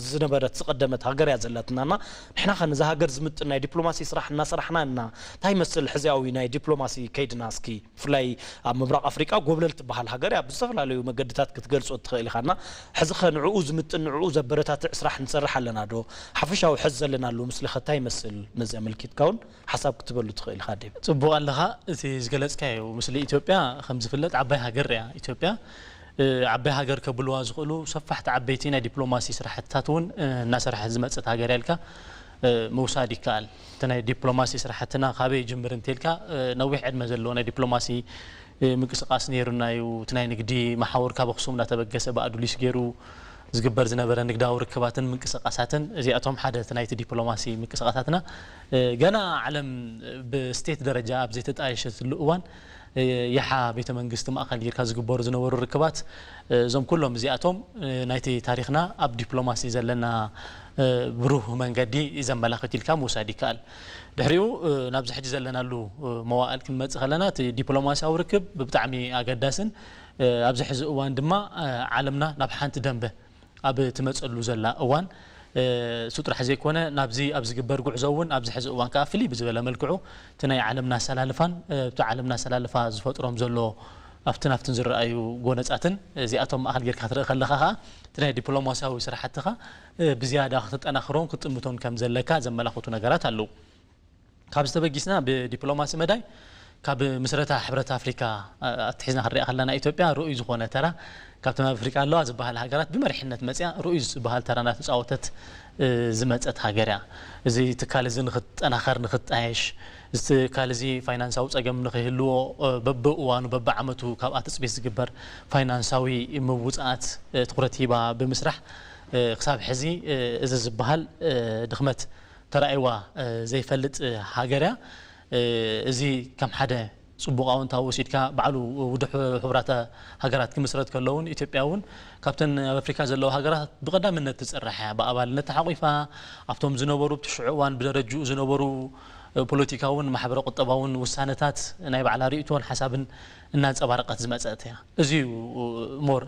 ዝነበረት ዝቐደመት ሃገር እያ ዘላትናና። ንሕና ኸ ነዛ ሃገር ዝምጥን ናይ ዲፕሎማሲ ስራሕ እናሰራሕና እና እንታይ ይመስል ሕዚያዊ ናይ ዲፕሎማሲ ከይድና እስኪ ብፍላይ ኣብ ምብራቕ ኣፍሪቃ ጎብለል ትበሃል ሃገር እያ ብዝተፈላለዩ መገድታት ክትገልጾ ትኽእል ኢኻ እና ሕዚ ኸ ንዕኡ ዝምጥን ንዕኡ ዘበረታትዕ ስራሕ ንሰርሕ ኣለና ዶ? ሓፈሻዊ ሕዚ ዘለና ኣሎ ምስሊ ኸ እንታይ ይመስል ነዚ ኣመልኪትካ እውን ሓሳብ ክትበሉ ትኽእል ኢኻ ዴብ። ጽቡቕ ኣለኻ። እቲ ዝገለጽካዮ ምስሊ ኢትዮጵያ ከም ዝፍለጥ ዓባይ ሃገር እያ። ኢትዮጵያ ዓባይ ሃገር ከብልዋ ዝኽእሉ ሰፋሕቲ ዓበይቲ ናይ ዲፕሎማሲ ስራሕትታት እውን እናሰርሐት ዝመጸት ሃገር እያ ኢልካ ምውሳድ ይከኣል። እቲ ናይ ዲፕሎማሲ ስራሕትና ካበይ ይጅምር እንተልካ ነዊሕ ዕድመ ዘለዎ ናይ ዲፕሎማሲ ምንቅስቃስ ነይሩና እዩ። እቲ ናይ ንግዲ መሓውር ካብ ኣኽሱም እናተበገሰ ብኣዱሊስ ገይሩ ዝግበር ዝነበረ ንግዳዊ ርክባትን ምንቅስቃሳትን እዚኣቶም ሓደ እቲ ናይቲ ዲፕሎማሲ ምንቅስቃሳትና ገና ዓለም ብስቴት ደረጃ ኣብ ዘይተጣየሸትሉ እዋን የሓ ቤተ መንግስቲ ማእኸል ጌርካ ዝግበሩ ዝነበሩ ርክባት እዞም ኩሎም እዚኣቶም ናይቲ ታሪኽና ኣብ ዲፕሎማሲ ዘለና ብሩህ መንገዲ ዘመላኽት ኢልካ ምውሳድ ይከኣል። ድሕሪኡ ናብዚ ሕጂ ዘለናሉ መዋእል ክንመጽእ ከለና እቲ ዲፕሎማሲያዊ ርክብ ብጣዕሚ ኣገዳስን ኣብዚ ሕዚ እዋን ድማ ዓለምና ናብ ሓንቲ ደንበ ኣብ ትመጸሉ ዘላ እዋን እሱ ጥራሕ ዘይኮነ ናብዚ ኣብ ዝግበር ጉዕዞ እውን ኣብዚ ሕዚ እዋን ከዓ ፍልይ ብዝበለ መልክዑ እቲ ናይ ዓለምና ኣሰላልፋን እቲ ዓለምና ኣሰላልፋ ዝፈጥሮም ዘሎ ኣብትን ኣብትን ዝረኣዩ ጎነጻትን እዚኣቶም ማእኸል ጌርካ ክትርኢ ከለኻ ከዓ እቲ ናይ ዲፕሎማሲያዊ ስራሕትኻ ብዝያዳ ክተጠናኽሮን ክትጥምቶን ከም ዘለካ ዘመላኽቱ ነገራት ኣለዉ። ካብ ዝተበጊስና ብዲፕሎማሲ መዳይ ካብ ምስረታ ሕብረት ኣፍሪካ ኣትሒዝና ክንሪኣ ከለና ኢትዮጵያ ርኡይ ዝኾነ ተራ ካብቶም ኣብ ኣፍሪካ ኣለዋ ዝበሃል ሃገራት ብመሪሕነት መፅያ ርኡይ ዝበሃል ተራ እናተፃወተት ዝመፀት ሃገር እያ። እዚ ትካል እዚ ንክጠናኸር ንክጣየሽ እዚ ትካል እዚ ፋይናንሳዊ ፀገም ንክህልዎ በብእዋኑ በብዓመቱ ካብኣ ትፅቢት ዝግበር ፋይናንሳዊ ምውፃኣት ትኩረት ሂባ ብምስራሕ ክሳብ ሕዚ እዚ ዝበሃል ድኽመት ተራእይዋ ዘይፈልጥ ሃገር እያ። እዚ ከም ሓደ ጽቡቕ ኣወንታዊ ወሲድካ ባዕሉ ውድብ ሕቡራት ሃገራት ክምስረት ከሎ እውን ኢትዮጵያ እውን ካብተን ኣብ ኣፍሪካ ዘለዋ ሃገራት ብቐዳምነት ትጽራሕ እያ። ብኣባልነት ተሓቒፋ ኣብቶም ዝነበሩ ኣብቲ ሽዑ እዋን ብደረጅኡ ዝነበሩ ፖለቲካውን ማሕበረ ቁጠባውን ውሳነታት ናይ ባዕላ ርእይቶን ሓሳብን እናንጸባረቐት ዝመጸት እያ። እዚ እዩ ሞር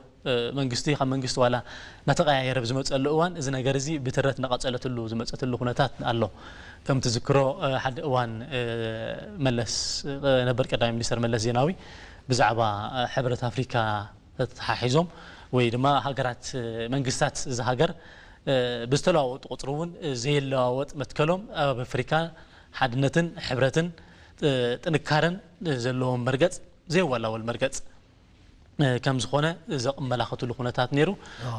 መንግስቲ ካብ መንግስቲ ዋላ እናተቐያየረ ብዝመፀሉ እዋን እዚ ነገር እዚ ብትረት እናቐፀለትሉ ዝመፀትሉ ኩነታት ኣሎ። ከም ትዝክሮ ሓደ እዋን መለስ ነበር ቀዳማይ ሚኒስተር መለስ ዜናዊ ብዛዕባ ሕብረት ኣፍሪካ ተተሓሒዞም ወይ ድማ ሃገራት መንግስታት እዚ ሃገር ብዝተለዋወጡ ቁፅሪ እውን ዘይለዋወጥ መትከሎም ኣብ ኣፍሪካ ሓድነትን ሕብረትን ጥንካረን ዘለዎም መርገፅ ዘይወላወል መርገፅ ከም ዝኾነ ዘመላኽትሉ ኩነታት ነይሩ።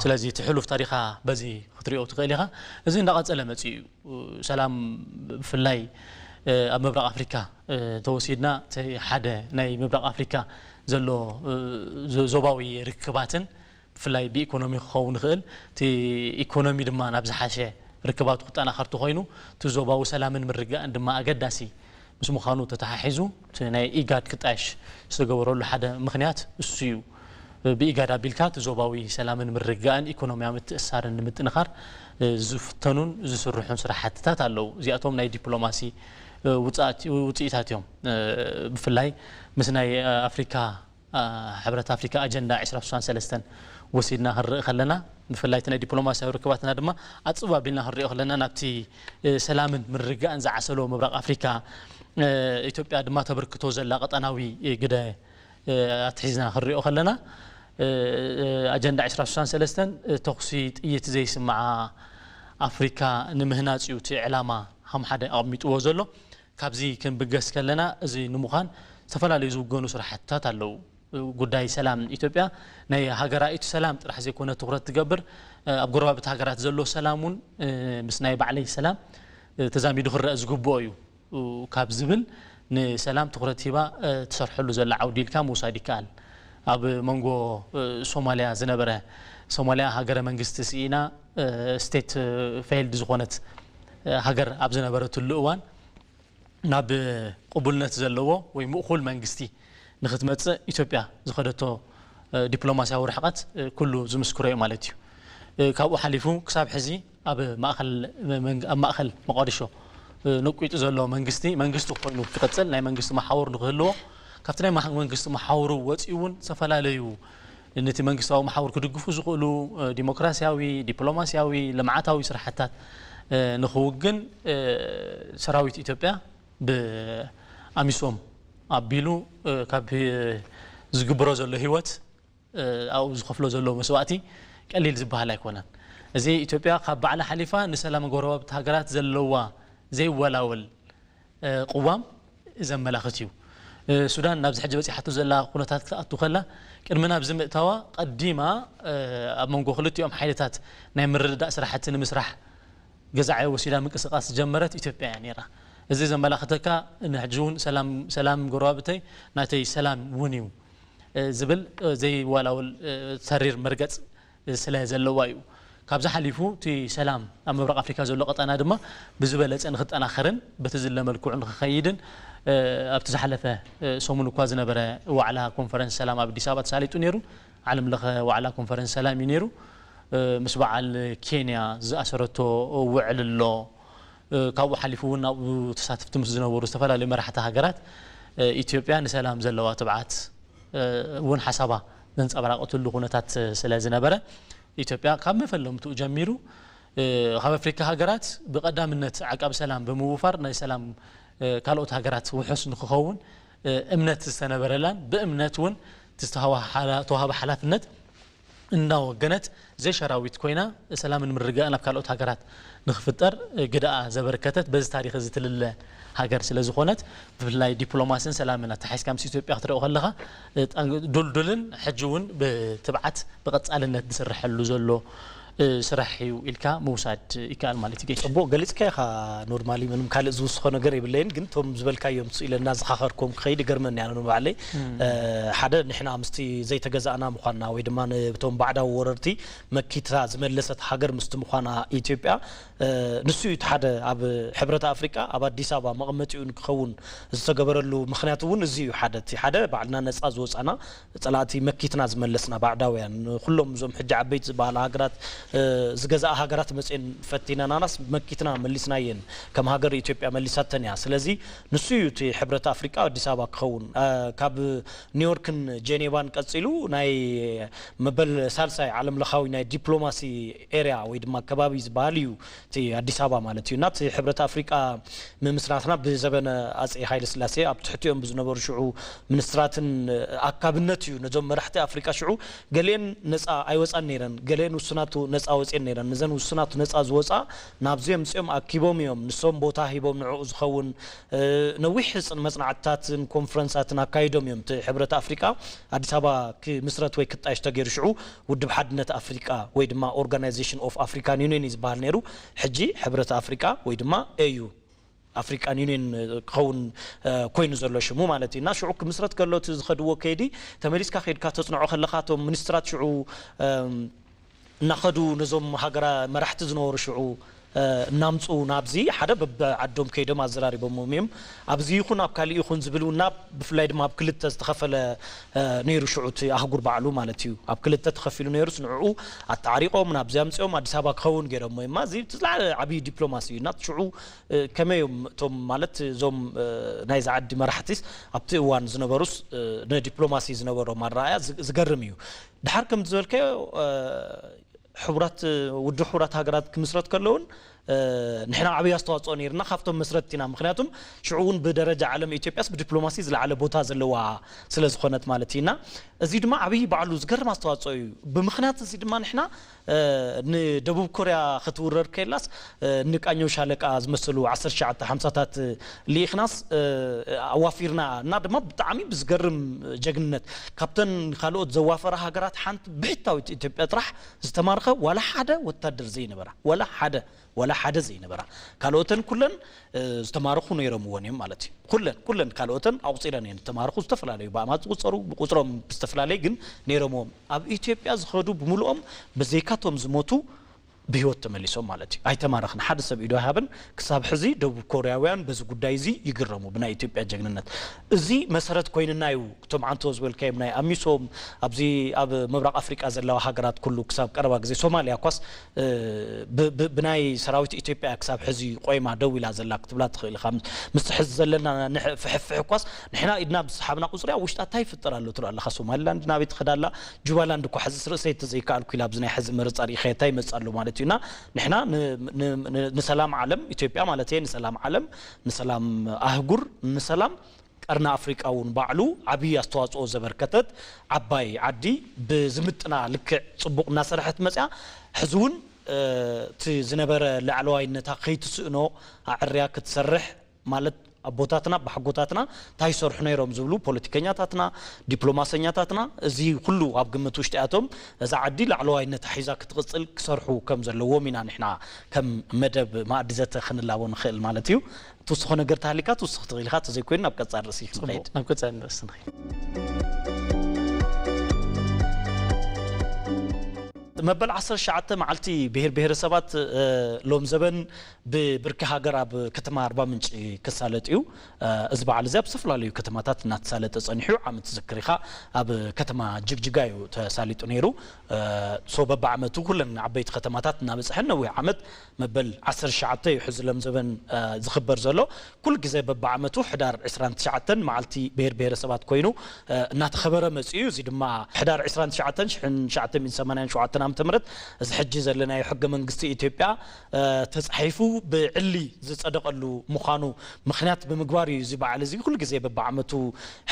ስለዚ እቲ ሕሉፍ ታሪኻ በዚ ክትሪኦ ትኽእል ኢኻ። እዚ እንዳቐጸለ መጺኡ እዩ። ሰላም ብፍላይ ኣብ ምብራቕ ኣፍሪካ ተወሲድና እቲ ሓደ ናይ ምብራቕ ኣፍሪካ ዘሎ ዞባዊ ርክባትን ብፍላይ ብኢኮኖሚ ክኸውን ይኽእል እቲ ኢኮኖሚ ድማ ናብ ዝሓሸ ርክባቱ ክጠናኸር ተኾይኑ እቲ ዞባዊ ሰላምን ምርግጋእን ድማ ኣገዳሲ ምስ ምዃኑ ተተሓሒዙ እቲ ናይ ኢጋድ ክጣየሽ ዝተገበረሉ ሓደ ምኽንያት እሱ እዩ። ብኢጋድ ኣቢልካ እቲ ዞባዊ ሰላምን ምርግጋእን ኢኮኖሚያዊ ምትእስሳርን ንምጥንኻር ዝፍተኑን ዝስርሑን ስራሕትታት ኣለዉ። እዚኣቶም ናይ ዲፕሎማሲ ውፅኣት- ውፅኢታት እዮም። ብፍላይ ምስ ናይ ኣፍሪካ ሕብረት ኣፍሪካ ኣጀንዳ ዕስራ ስሳን ሰለስተን ወሲድና ክንርኢ ከለና ብፍላይ እቲ ናይ ዲፕሎማሲያዊ ርክባትና ድማ ኣፅብ ኣቢልና ክንሪኦ ከለና ናብቲ ሰላምን ምርግጋእን ዝዓሰሎ ምብራቕ ኣፍሪካ ኢትዮጵያ ድማ ተበርክቶ ዘላ ቀጠናዊ ግደ ኣትሒዝና ክንሪኦ ከለና ኣጀንዳ ዕስራ ስሳን ሰለስተን ተኹሲ ጥይት ዘይስምዓ ኣፍሪካ ንምህናፅ እዩ እቲ ዕላማ ከም ሓደ ኣቕሚጥዎ ዘሎ። ካብዚ ክንብገስ ከለና እዚ ንምዃን ዝተፈላለዩ ዝውገኑ ስራሕትታት ኣለዉ። ጉዳይ ሰላም ኢትዮጵያ ናይ ሃገራዊት ሰላም ጥራሕ ዘይኮነ ትኹረት ትገብር ኣብ ጎረባብቲ ሃገራት ዘሎ ሰላም እውን ምስ ናይ ባዕለይ ሰላም ተዛሚዱ ክረአ ዝግብኦ እዩ ካብ ዝብል ንሰላም ትኹረት ሂባ ትሰርሐሉ ዘላ ዓውዲ ኢልካ ምውሳድ ይከኣል። ኣብ መንጎ ሶማሊያ ዝነበረ ሶማሊያ ሃገረ መንግስቲ ስኢና ስቴት ፌይልድ ዝኾነት ሃገር ኣብ ዝነበረትሉ እዋን ናብ ቅቡልነት ዘለዎ ወይ ምእኹል መንግስቲ ንክትመፅእ ኢትዮጵያ ዝኸደቶ ዲፕሎማሲያዊ ርሕቀት ኩሉ ዝምስክሮ እዩ ማለት እዩ። ካብኡ ሓሊፉ ክሳብ ሕዚ ኣብ ማእኸል መንግ- ኣብ ማእኸል መቋዲሾ ነቂጡ ዘሎ መንግስቲ መንግስቲ ኮይኑ ክቕፅል ናይ መንግስቲ መሓውር ንክህልዎ ካብቲ ናይ ማሕ- መንግስቲ መሓውሩ ወፂኡ እውን ዝተፈላለዩ ነቲ መንግስታዊ መሓውር ክድግፉ ዝኽእሉ ዲሞክራሲያዊ፣ ዲፕሎማሲያዊ፣ ልምዓታዊ ስራሕታት ንክውግን ሰራዊት ኢትዮጵያ ብኣሚሶም ኣቢሉ ካብ ዝግብሮ ዘሎ ህይወት ኣብኡ ዝኸፍሎ ዘሎ መስዋእቲ ቀሊል ዝበሃል ኣይኮነን። እዚ ኢትዮጵያ ካብ ባዕላ ሓሊፋ ንሰላም ጎረባብቲ ሃገራት ዘለዋ ዘይወላወል ቅዋም ዘመላኽት እዩ። ሱዳን ናብዚ ሕጂ በፂሓቶ ዘላ ኩነታት ክትኣቱ ከላ ቅድሚ ናብዚ ምእታዋ ቀዲማ ኣብ መንጎ ክልቲኦም ሓይልታት ናይ ምርድዳእ ስራሕቲ ንምስራሕ ገዛዐ ወሲዳ ምንቅስቃስ ዝጀመረት ኢትዮጵያ እያ ነይራ። እዚ ዘመላኽተካ ንሕጂ እውን ሰላም ሰላም ጎረባብተይ ናተይ ሰላም እውን እዩ ዝብል ዘይዋላውል ተሪር መርገፅ ስለ ዘለዋ እዩ። ካብዚ ሓሊፉ እቲ ሰላም ኣብ ምብራቕ ኣፍሪካ ዘሎ ቀጠና ድማ ብዝበለፀ ንክጠናኸርን በቲ ዝለ መልክዑ ንክኸይድን ኣብቲ ዝሓለፈ ሰሙን እኳ ዝነበረ ዋዕላ ኮንፈረንስ ሰላም ኣብ ኣዲስ ኣበባ ተሳሊጡ ነይሩ። ዓለም ለኸ ዋዕላ ኮንፈረንስ ሰላም እዩ ነይሩ። ምስ በዓል ኬንያ ዝኣሰረቶ ውዕል ኣሎ። ካብኡ ሓሊፉ እውን ኣብኡ ተሳተፍቲ ምስ ዝነበሩ ዝተፈላለዩ መራሕቲ ሃገራት ኢትዮጵያ ንሰላም ዘለዋ ትብዓት እውን ሓሳባ ዘንፀባረቐትሉ ኩነታት ስለ ዝነበረ ኢትዮጵያ ካብ መፈለምትኡ ጀሚሩ ካብ ኣፍሪካ ሃገራት ብቐዳምነት ዓቃቢ ሰላም ብምውፋር ናይ ሰላም ካልኦት ሃገራት ውሑስ ንክኸውን እምነት ዝተነበረላን ብእምነት እውን ዝተዋሃበ ሓላፍነት እንዳወገነት ዘይሸራዊት ኮይና ሰላምን ምርግጋእን ኣብ ካልኦት ሃገራት ንክፍጠር ግደኣ ዘበርከተት በዚ ታሪክ እዚ ትልለ ሃገር ስለ ዝኾነት ብፍላይ ዲፕሎማስን ሰላምን ኣተሓሒዝካ ምስ ኢትዮጵያ ክትሪኦ ከለኻ ዱልዱልን ሕጂ እውን ብትብዓት ብቐፃልነት ዝስርሐሉ ዘሎ ስራሕ እዩ ኢልካ ምውሳድ ይከኣል ማለት እዩ። ጽቡቕ ገሊጽካ ኢኻ። ኖርማሊ ምንም ካልእ ዝውስኾ ነገር የብለይን፣ ግን እቶም ዝበልካዮም ስኢለ እናዘኻኸርኩም ክኸይድ ይገርመኒ ኣነ ንባዕለይ። ሓደ ንሕና ምስቲ ዘይተገዛእና ምዃንና ወይ ድማ ነቶም ባዕዳዊ ወረርቲ መኪታ ዝመለሰት ሃገር ምስቲ ምዃና ኢትዮጵያ፣ ንሱ እዩ እቲ ሓደ ኣብ ሕብረት ኣፍሪቃ ኣብ ኣዲስ ኣበባ መቐመጢኡ ንክኸውን ዝተገበረሉ ምኽንያት እውን እዚ እዩ። ሓደ እቲ ሓደ ባዕልና ነፃ ዝወፃና ጸላእቲ መኪትና ዝመለስና ባዕዳውያን ኩሎም እዞም ሕጂ ዓበይቲ ዝበሃላ ሃገራት ዝገዛኣ ሃገራት መፅኤን ፈቲነናናስ መኪትና መሊስናየን ከም ሃገር ኢትዮጵያ መሊሳተን እያ። ስለዚ ንሱ እዩ እቲ ሕብረት ኣፍሪቃ ኣዲስ ኣበባ ክኸውን ካብ ኒውዮርክን ጄኔቫን ቀፂሉ ናይ መበል ሳልሳይ ዓለም ለኻዊ ናይ ዲፕሎማሲ ኤርያ ወይ ድማ ከባቢ ዝበሃል እዩ እቲ ኣዲስ ኣበባ ማለት እዩ። እና እቲ ሕብረት ኣፍሪቃ ምምስራትና ብዘበነ ኣጼ ሃይለ ስላሴ ኣብ ትሕቲኦም ብዝነበሩ ሽዑ ሚኒስትራትን ኣካብነት እዩ። ነዞም መራሕቲ ኣፍሪቃ ሽዑ ገሊኤን ነፃ ኣይወፃን ነይረን፣ ገሊኤን ውሱናቱ ነፃ ወፅኤን ነይረን። ነዘን ውሱናቱ ነፃ ዝወፃ ናብዚ ኣምፅኦም ኣኪቦም እዮም። ንሶም ቦታ ሂቦም ንዕኡ ዝኸውን ነዊሕ መፅናዕትታትን ኮንፈረንሳትን ኣካይዶም እዮም። እቲ ሕብረት ኣፍሪቃ ኣዲስ ኣበባ ክምስረት ወይ ክጣየሽ ተገይሩ ሽዑ ውድብ ሓድነት ኣፍሪቃ ወይ ድማ ኦርጋናይዜሽን ኦፍ ኣፍሪካን ዩኒየን እዩ ዝበሃል ነይሩ። ሕጂ ሕብረት ኣፍሪቃ ወይ ድማ ኤዩ ኣፍሪካን ዩኒየን ክኸውን ኮይኑ ዘሎ ሽሙ ማለት እዩ። እና ሽዑ ክምስረት ከሎ እቲ ዝኸድዎ ከይዲ ተመሊስካ ከይድካ ተፅንዖ ከለኻ እቶም ሚኒስትራት ሽዑ እናኸዱ ነዞም ሃገራ መራሕቲ ዝነበሩ ሽዑ እናምፁ ናብዚ ሓደ በብዓዶም ከይዶም ኣዘራሪቦምዎም እዮም። ኣብዚ ይኹን ኣብ ካሊእ ይኹን ዝብል እውን ናብ ብፍላይ ድማ ኣብ ክልተ ዝተኸፈለ ነይሩ ሽዑ እቲ ኣህጉር ባዕሉ ማለት እዩ። ኣብ ክልተ ተኸፊሉ ነይሩስ ንዕኡ ኣተዓሪቆም ናብዚ ኣምፅኦም ኣዲስ ኣበባ ክኸውን ገይሮሞ እማ እዚ ዝለዓለ ዓብዪ ዲፕሎማሲ እዩ። እና ሽዑ ከመይ እዮም እቶም ማለት እዞም ናይዚ ዓዲ መራሕቲስ ኣብቲ እዋን ዝነበሩስ ንዲፕሎማሲ ዝነበሮም ኣረኣያ ዝገርም እዩ። ድሓር ከም ዝበልካዮ ሕቡራት ውድብ ሕቡራት ሃገራት ክምስረት ከለውን ንሕና ዓብዪ ኣስተዋፅኦ ነይርና ካብቶም መስረትቲ ኢና። ምክንያቱም ሽዑ እውን ብደረጃ ዓለም ኢትዮጵያስ ብዲፕሎማሲ ዝለዓለ ቦታ ዘለዋ ስለ ዝኾነት ማለት እዩ። እና እዚ ድማ ዓብዪ ባዕሉ ዝገርም ኣስተዋፅኦ እዩ። ብምክንያት እዚ ድማ ንሕና ንደቡብ ኮርያ ክትውረር ከላስ ንቃኘው ሻለቃ ዝመሰሉ ዓሰርተ ትሽዓተ ሓምሳታት ልኢኽናስ ኣዋፊርና እና ድማ ብጣዕሚ ብዝገርም ጀግንነት ካብተን ካልኦት ዘዋፈራ ሃገራት ሓንቲ ብሕታዊት ኢትዮጵያ ጥራሕ ዝተማረኸ ዋላ ሓደ ወታደር ዘይነበራ ዋላ ሓደ ዋላ ሓደ ዘይነበራ ካልኦተን ኩለን ዝተማረኹ ነይሮምዎን እዮም ማለት እዩ። ኩለን ኩለን ካልኦተን ኣቑፂረን እየን ዝተማረኹ ዝተፈላለዩ ብኣማት ዝቑፀሩ ብቁፅሮም ብዝተፈላለየ ግን ነይሮምዎም ኣብ ኢትዮጵያ ዝኸዱ ብምልኦም ብዘይካቶም ዝሞቱ ብህይወት ተመሊሶም ማለት እዩ። ኣይተማረኽን ሓደ ሰብ ኢዶ ኣይሃበን። ክሳብ ሕዚ ደቡብ ኮርያውያን በዚ ጉዳይ እዚ ይግረሙ ብናይ ኢትዮጵያ ጀግንነት። እዚ መሰረት ኮይንና እዩ እቶም ዓንቶ ዝበልካዮም ናይ ኣሚሶም ኣብዚ ኣብ ምብራቕ ኣፍሪቃ ዘለዋ ሃገራት ኩሉ ክሳብ ቀረባ ግዜ ሶማልያ እኳስ ብናይ ሰራዊት ኢትዮጵያ ክሳብ ሕዚ ቆይማ ደው ኢላ ዘላ ክትብላ ትኽእል ኢኻ። ምስቲ ሕዚ ዘለና ፍሕፍሕ እኳስ ንሕና ኢድና ብዝሰሓብና ቁፅሪ ኣብ ውሽጣ እንታይ ይፍጠር ኣሎ ትርኢ ኣለኻ። ሶማሊላንድ ናበይ ትኸዳ ኣላ? ጁባላንድ እኳ ሕዚ ርእሰይ ተዘይከኣልኩ ኢላ ኣብዚ ናይ ሕዚ መረፃ ርኢኸ እንታይ ይመፅእ ኣሎ ማለት እዩ። እና ንሕና ንሰላም ዓለም ኢትዮጵያ ማለት እየ ንሰላም ዓለም ንሰላም ኣህጉር ንሰላም ቀርኒ ኣፍሪቃ እውን ባዕሉ ዓብዪ ኣስተዋፅኦ ዘበርከተት ዓባይ ዓዲ ብዝምጥና ልክዕ ፅቡቕ እናሰርሐት መፅያ ሕዚ እውን እቲ ዝነበረ ላዕለዋይነታ ከይትስእኖ ኣዕርያ ክትሰርሕ ማለት ኣቦታትና ኣቦሓጎታትና እንታይ ይሰርሑ ነይሮም ዝብሉ ፖለቲከኛታትና ዲፕሎማሰኛታትና እዚ ኩሉ ኣብ ግምት ውሽጢ ኣቶም እዛ ዓዲ ላዕለዋይነታ ሒዛ ክትቕፅል ክሰርሑ ከም ዘለዎም ኢና ንሕና ከም መደብ ማእዲ ዘተ ክንላቦ ንኽእል ማለት እዩ። ትውስኾ ነገር ተሃሊካ ትውስኽ ትኽእል ኢኻ ተዘይኮይኑ ናብ ቀፃሊ ርእሲ ክንኸይድ ናብ ቀፃሊ ርእሲ ንኸይድ። መበል ዓሰርተ ትሽዓተ መዓልቲ ብሄር ብሄረሰባት ሎም ዘበን ብብርኪ ሃገር ኣብ ከተማ ኣርባ ምንጭ ክሳለጥ እዩ። እዚ በዓል እዚ ኣብ ዝተፈላለዩ ከተማታት እናተሳለጠ ፀኒሑ ዓመት ዝክር ኢኻ ኣብ ከተማ ጅግጅጋ እዩ ተሳሊጡ ነይሩ። ሶ በብዓመቱ ኩለን ዓበይቲ ከተማታት እናበፅሐን ነዊሕ ዓመት መበል ዓሰርተ ትሽዓተ እዩ ሕዚ ሎም ዘበን ዝኽበር ዘሎ። ኩሉ ግዜ በብዓመቱ ሕዳር ዕስራን ትሽዓተን መዓልቲ ብሄር ብሄረሰባት ኮይኑ እናተኸበረ መፅኡ እዩ። እዚ ድማ ሕዳር ዕስራን ትሽዓተን ሽሕን ትሽዓተ ሚእትን ሰማንያን ሸውዓተን ዓመተ ምህረት እዚ ሕጂ ዘለናዮ ሕገ መንግስቲ ኢትዮጵያ ተፃሒፉ ብዕሊ ዝፀደቐሉ ምዃኑ ምኽንያት ብምግባር እዩ እዚ በዓል እዚ ኩሉ ግዜ በብዓመቱ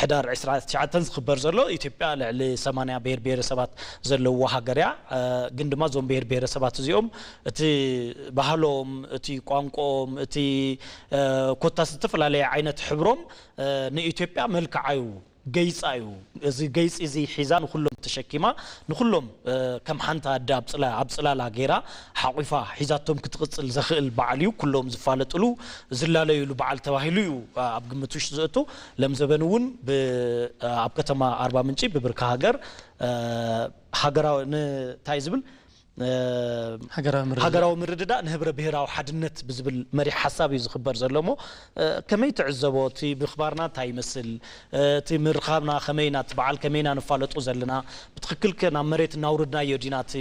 ሕዳር ዕስራን ትሽዓተን ዝኽበር ዘሎ። ኢትዮጵያ ልዕሊ ሰማንያ ብሄር ብሄረሰባት ዘለዎ ሃገር እያ። ግን ድማ እዞም ብሄር ብሄረሰባት እዚኦም እቲ ባህሎም፣ እቲ ቋንቋኦም፣ እቲ ኮታስ ዝተፈላለየ ዓይነት ሕብሮም ንኢትዮጵያ መልክዓ እዩ ገይጻ እዩ። እዚ ገይጺ እዚ ሒዛ ንኹሎም ተሸኪማ፣ ንኹሎም፣ እ፣ ከም ሓንቲ ኣደ ኣብ ጽላ-፣ ኣብ ጽላላ ገይራ ሓቑፋ ሒዛቶም ክትቕጽል ዘኽእል በዓል እዩ። ኩሎም ዝፋለጥሉ፣ ዝላለዩሉ በዓል ተባሂሉ እዩ፣ እ፣ ኣብ ግምት ውሽጢ ዘእቱ። ለምዘበን እውን ብ-፣ እ፣ ኣብ ከተማ ኣርባ ምንጪ ብብርኪ ሃገር፣ እ፣ ሃገራዊ ን-፣ እንታይ ዝብል፣ እ፣ ሃገራዊ ምርድዳእ። ሃገራዊ ምርድዳእ ንህብረ ብሔራዊ ሓድነት ብዝብል መሪሕ ሓሳብ እዩ ዝኽበር ዘሎ እሞ፣ እ፣ ከመይ ትዕዘቦ? እቲ ምኽባርና እንታይ ይመስል? እ፣ እቲ ምርኻብና ከመይ ኢና? እቲ በዓል ከመይ ኢና ንፋለጦ ዘለና? ብትኽክል ከ ናብ መሬት እናውርድናዮ ዲና? እቲ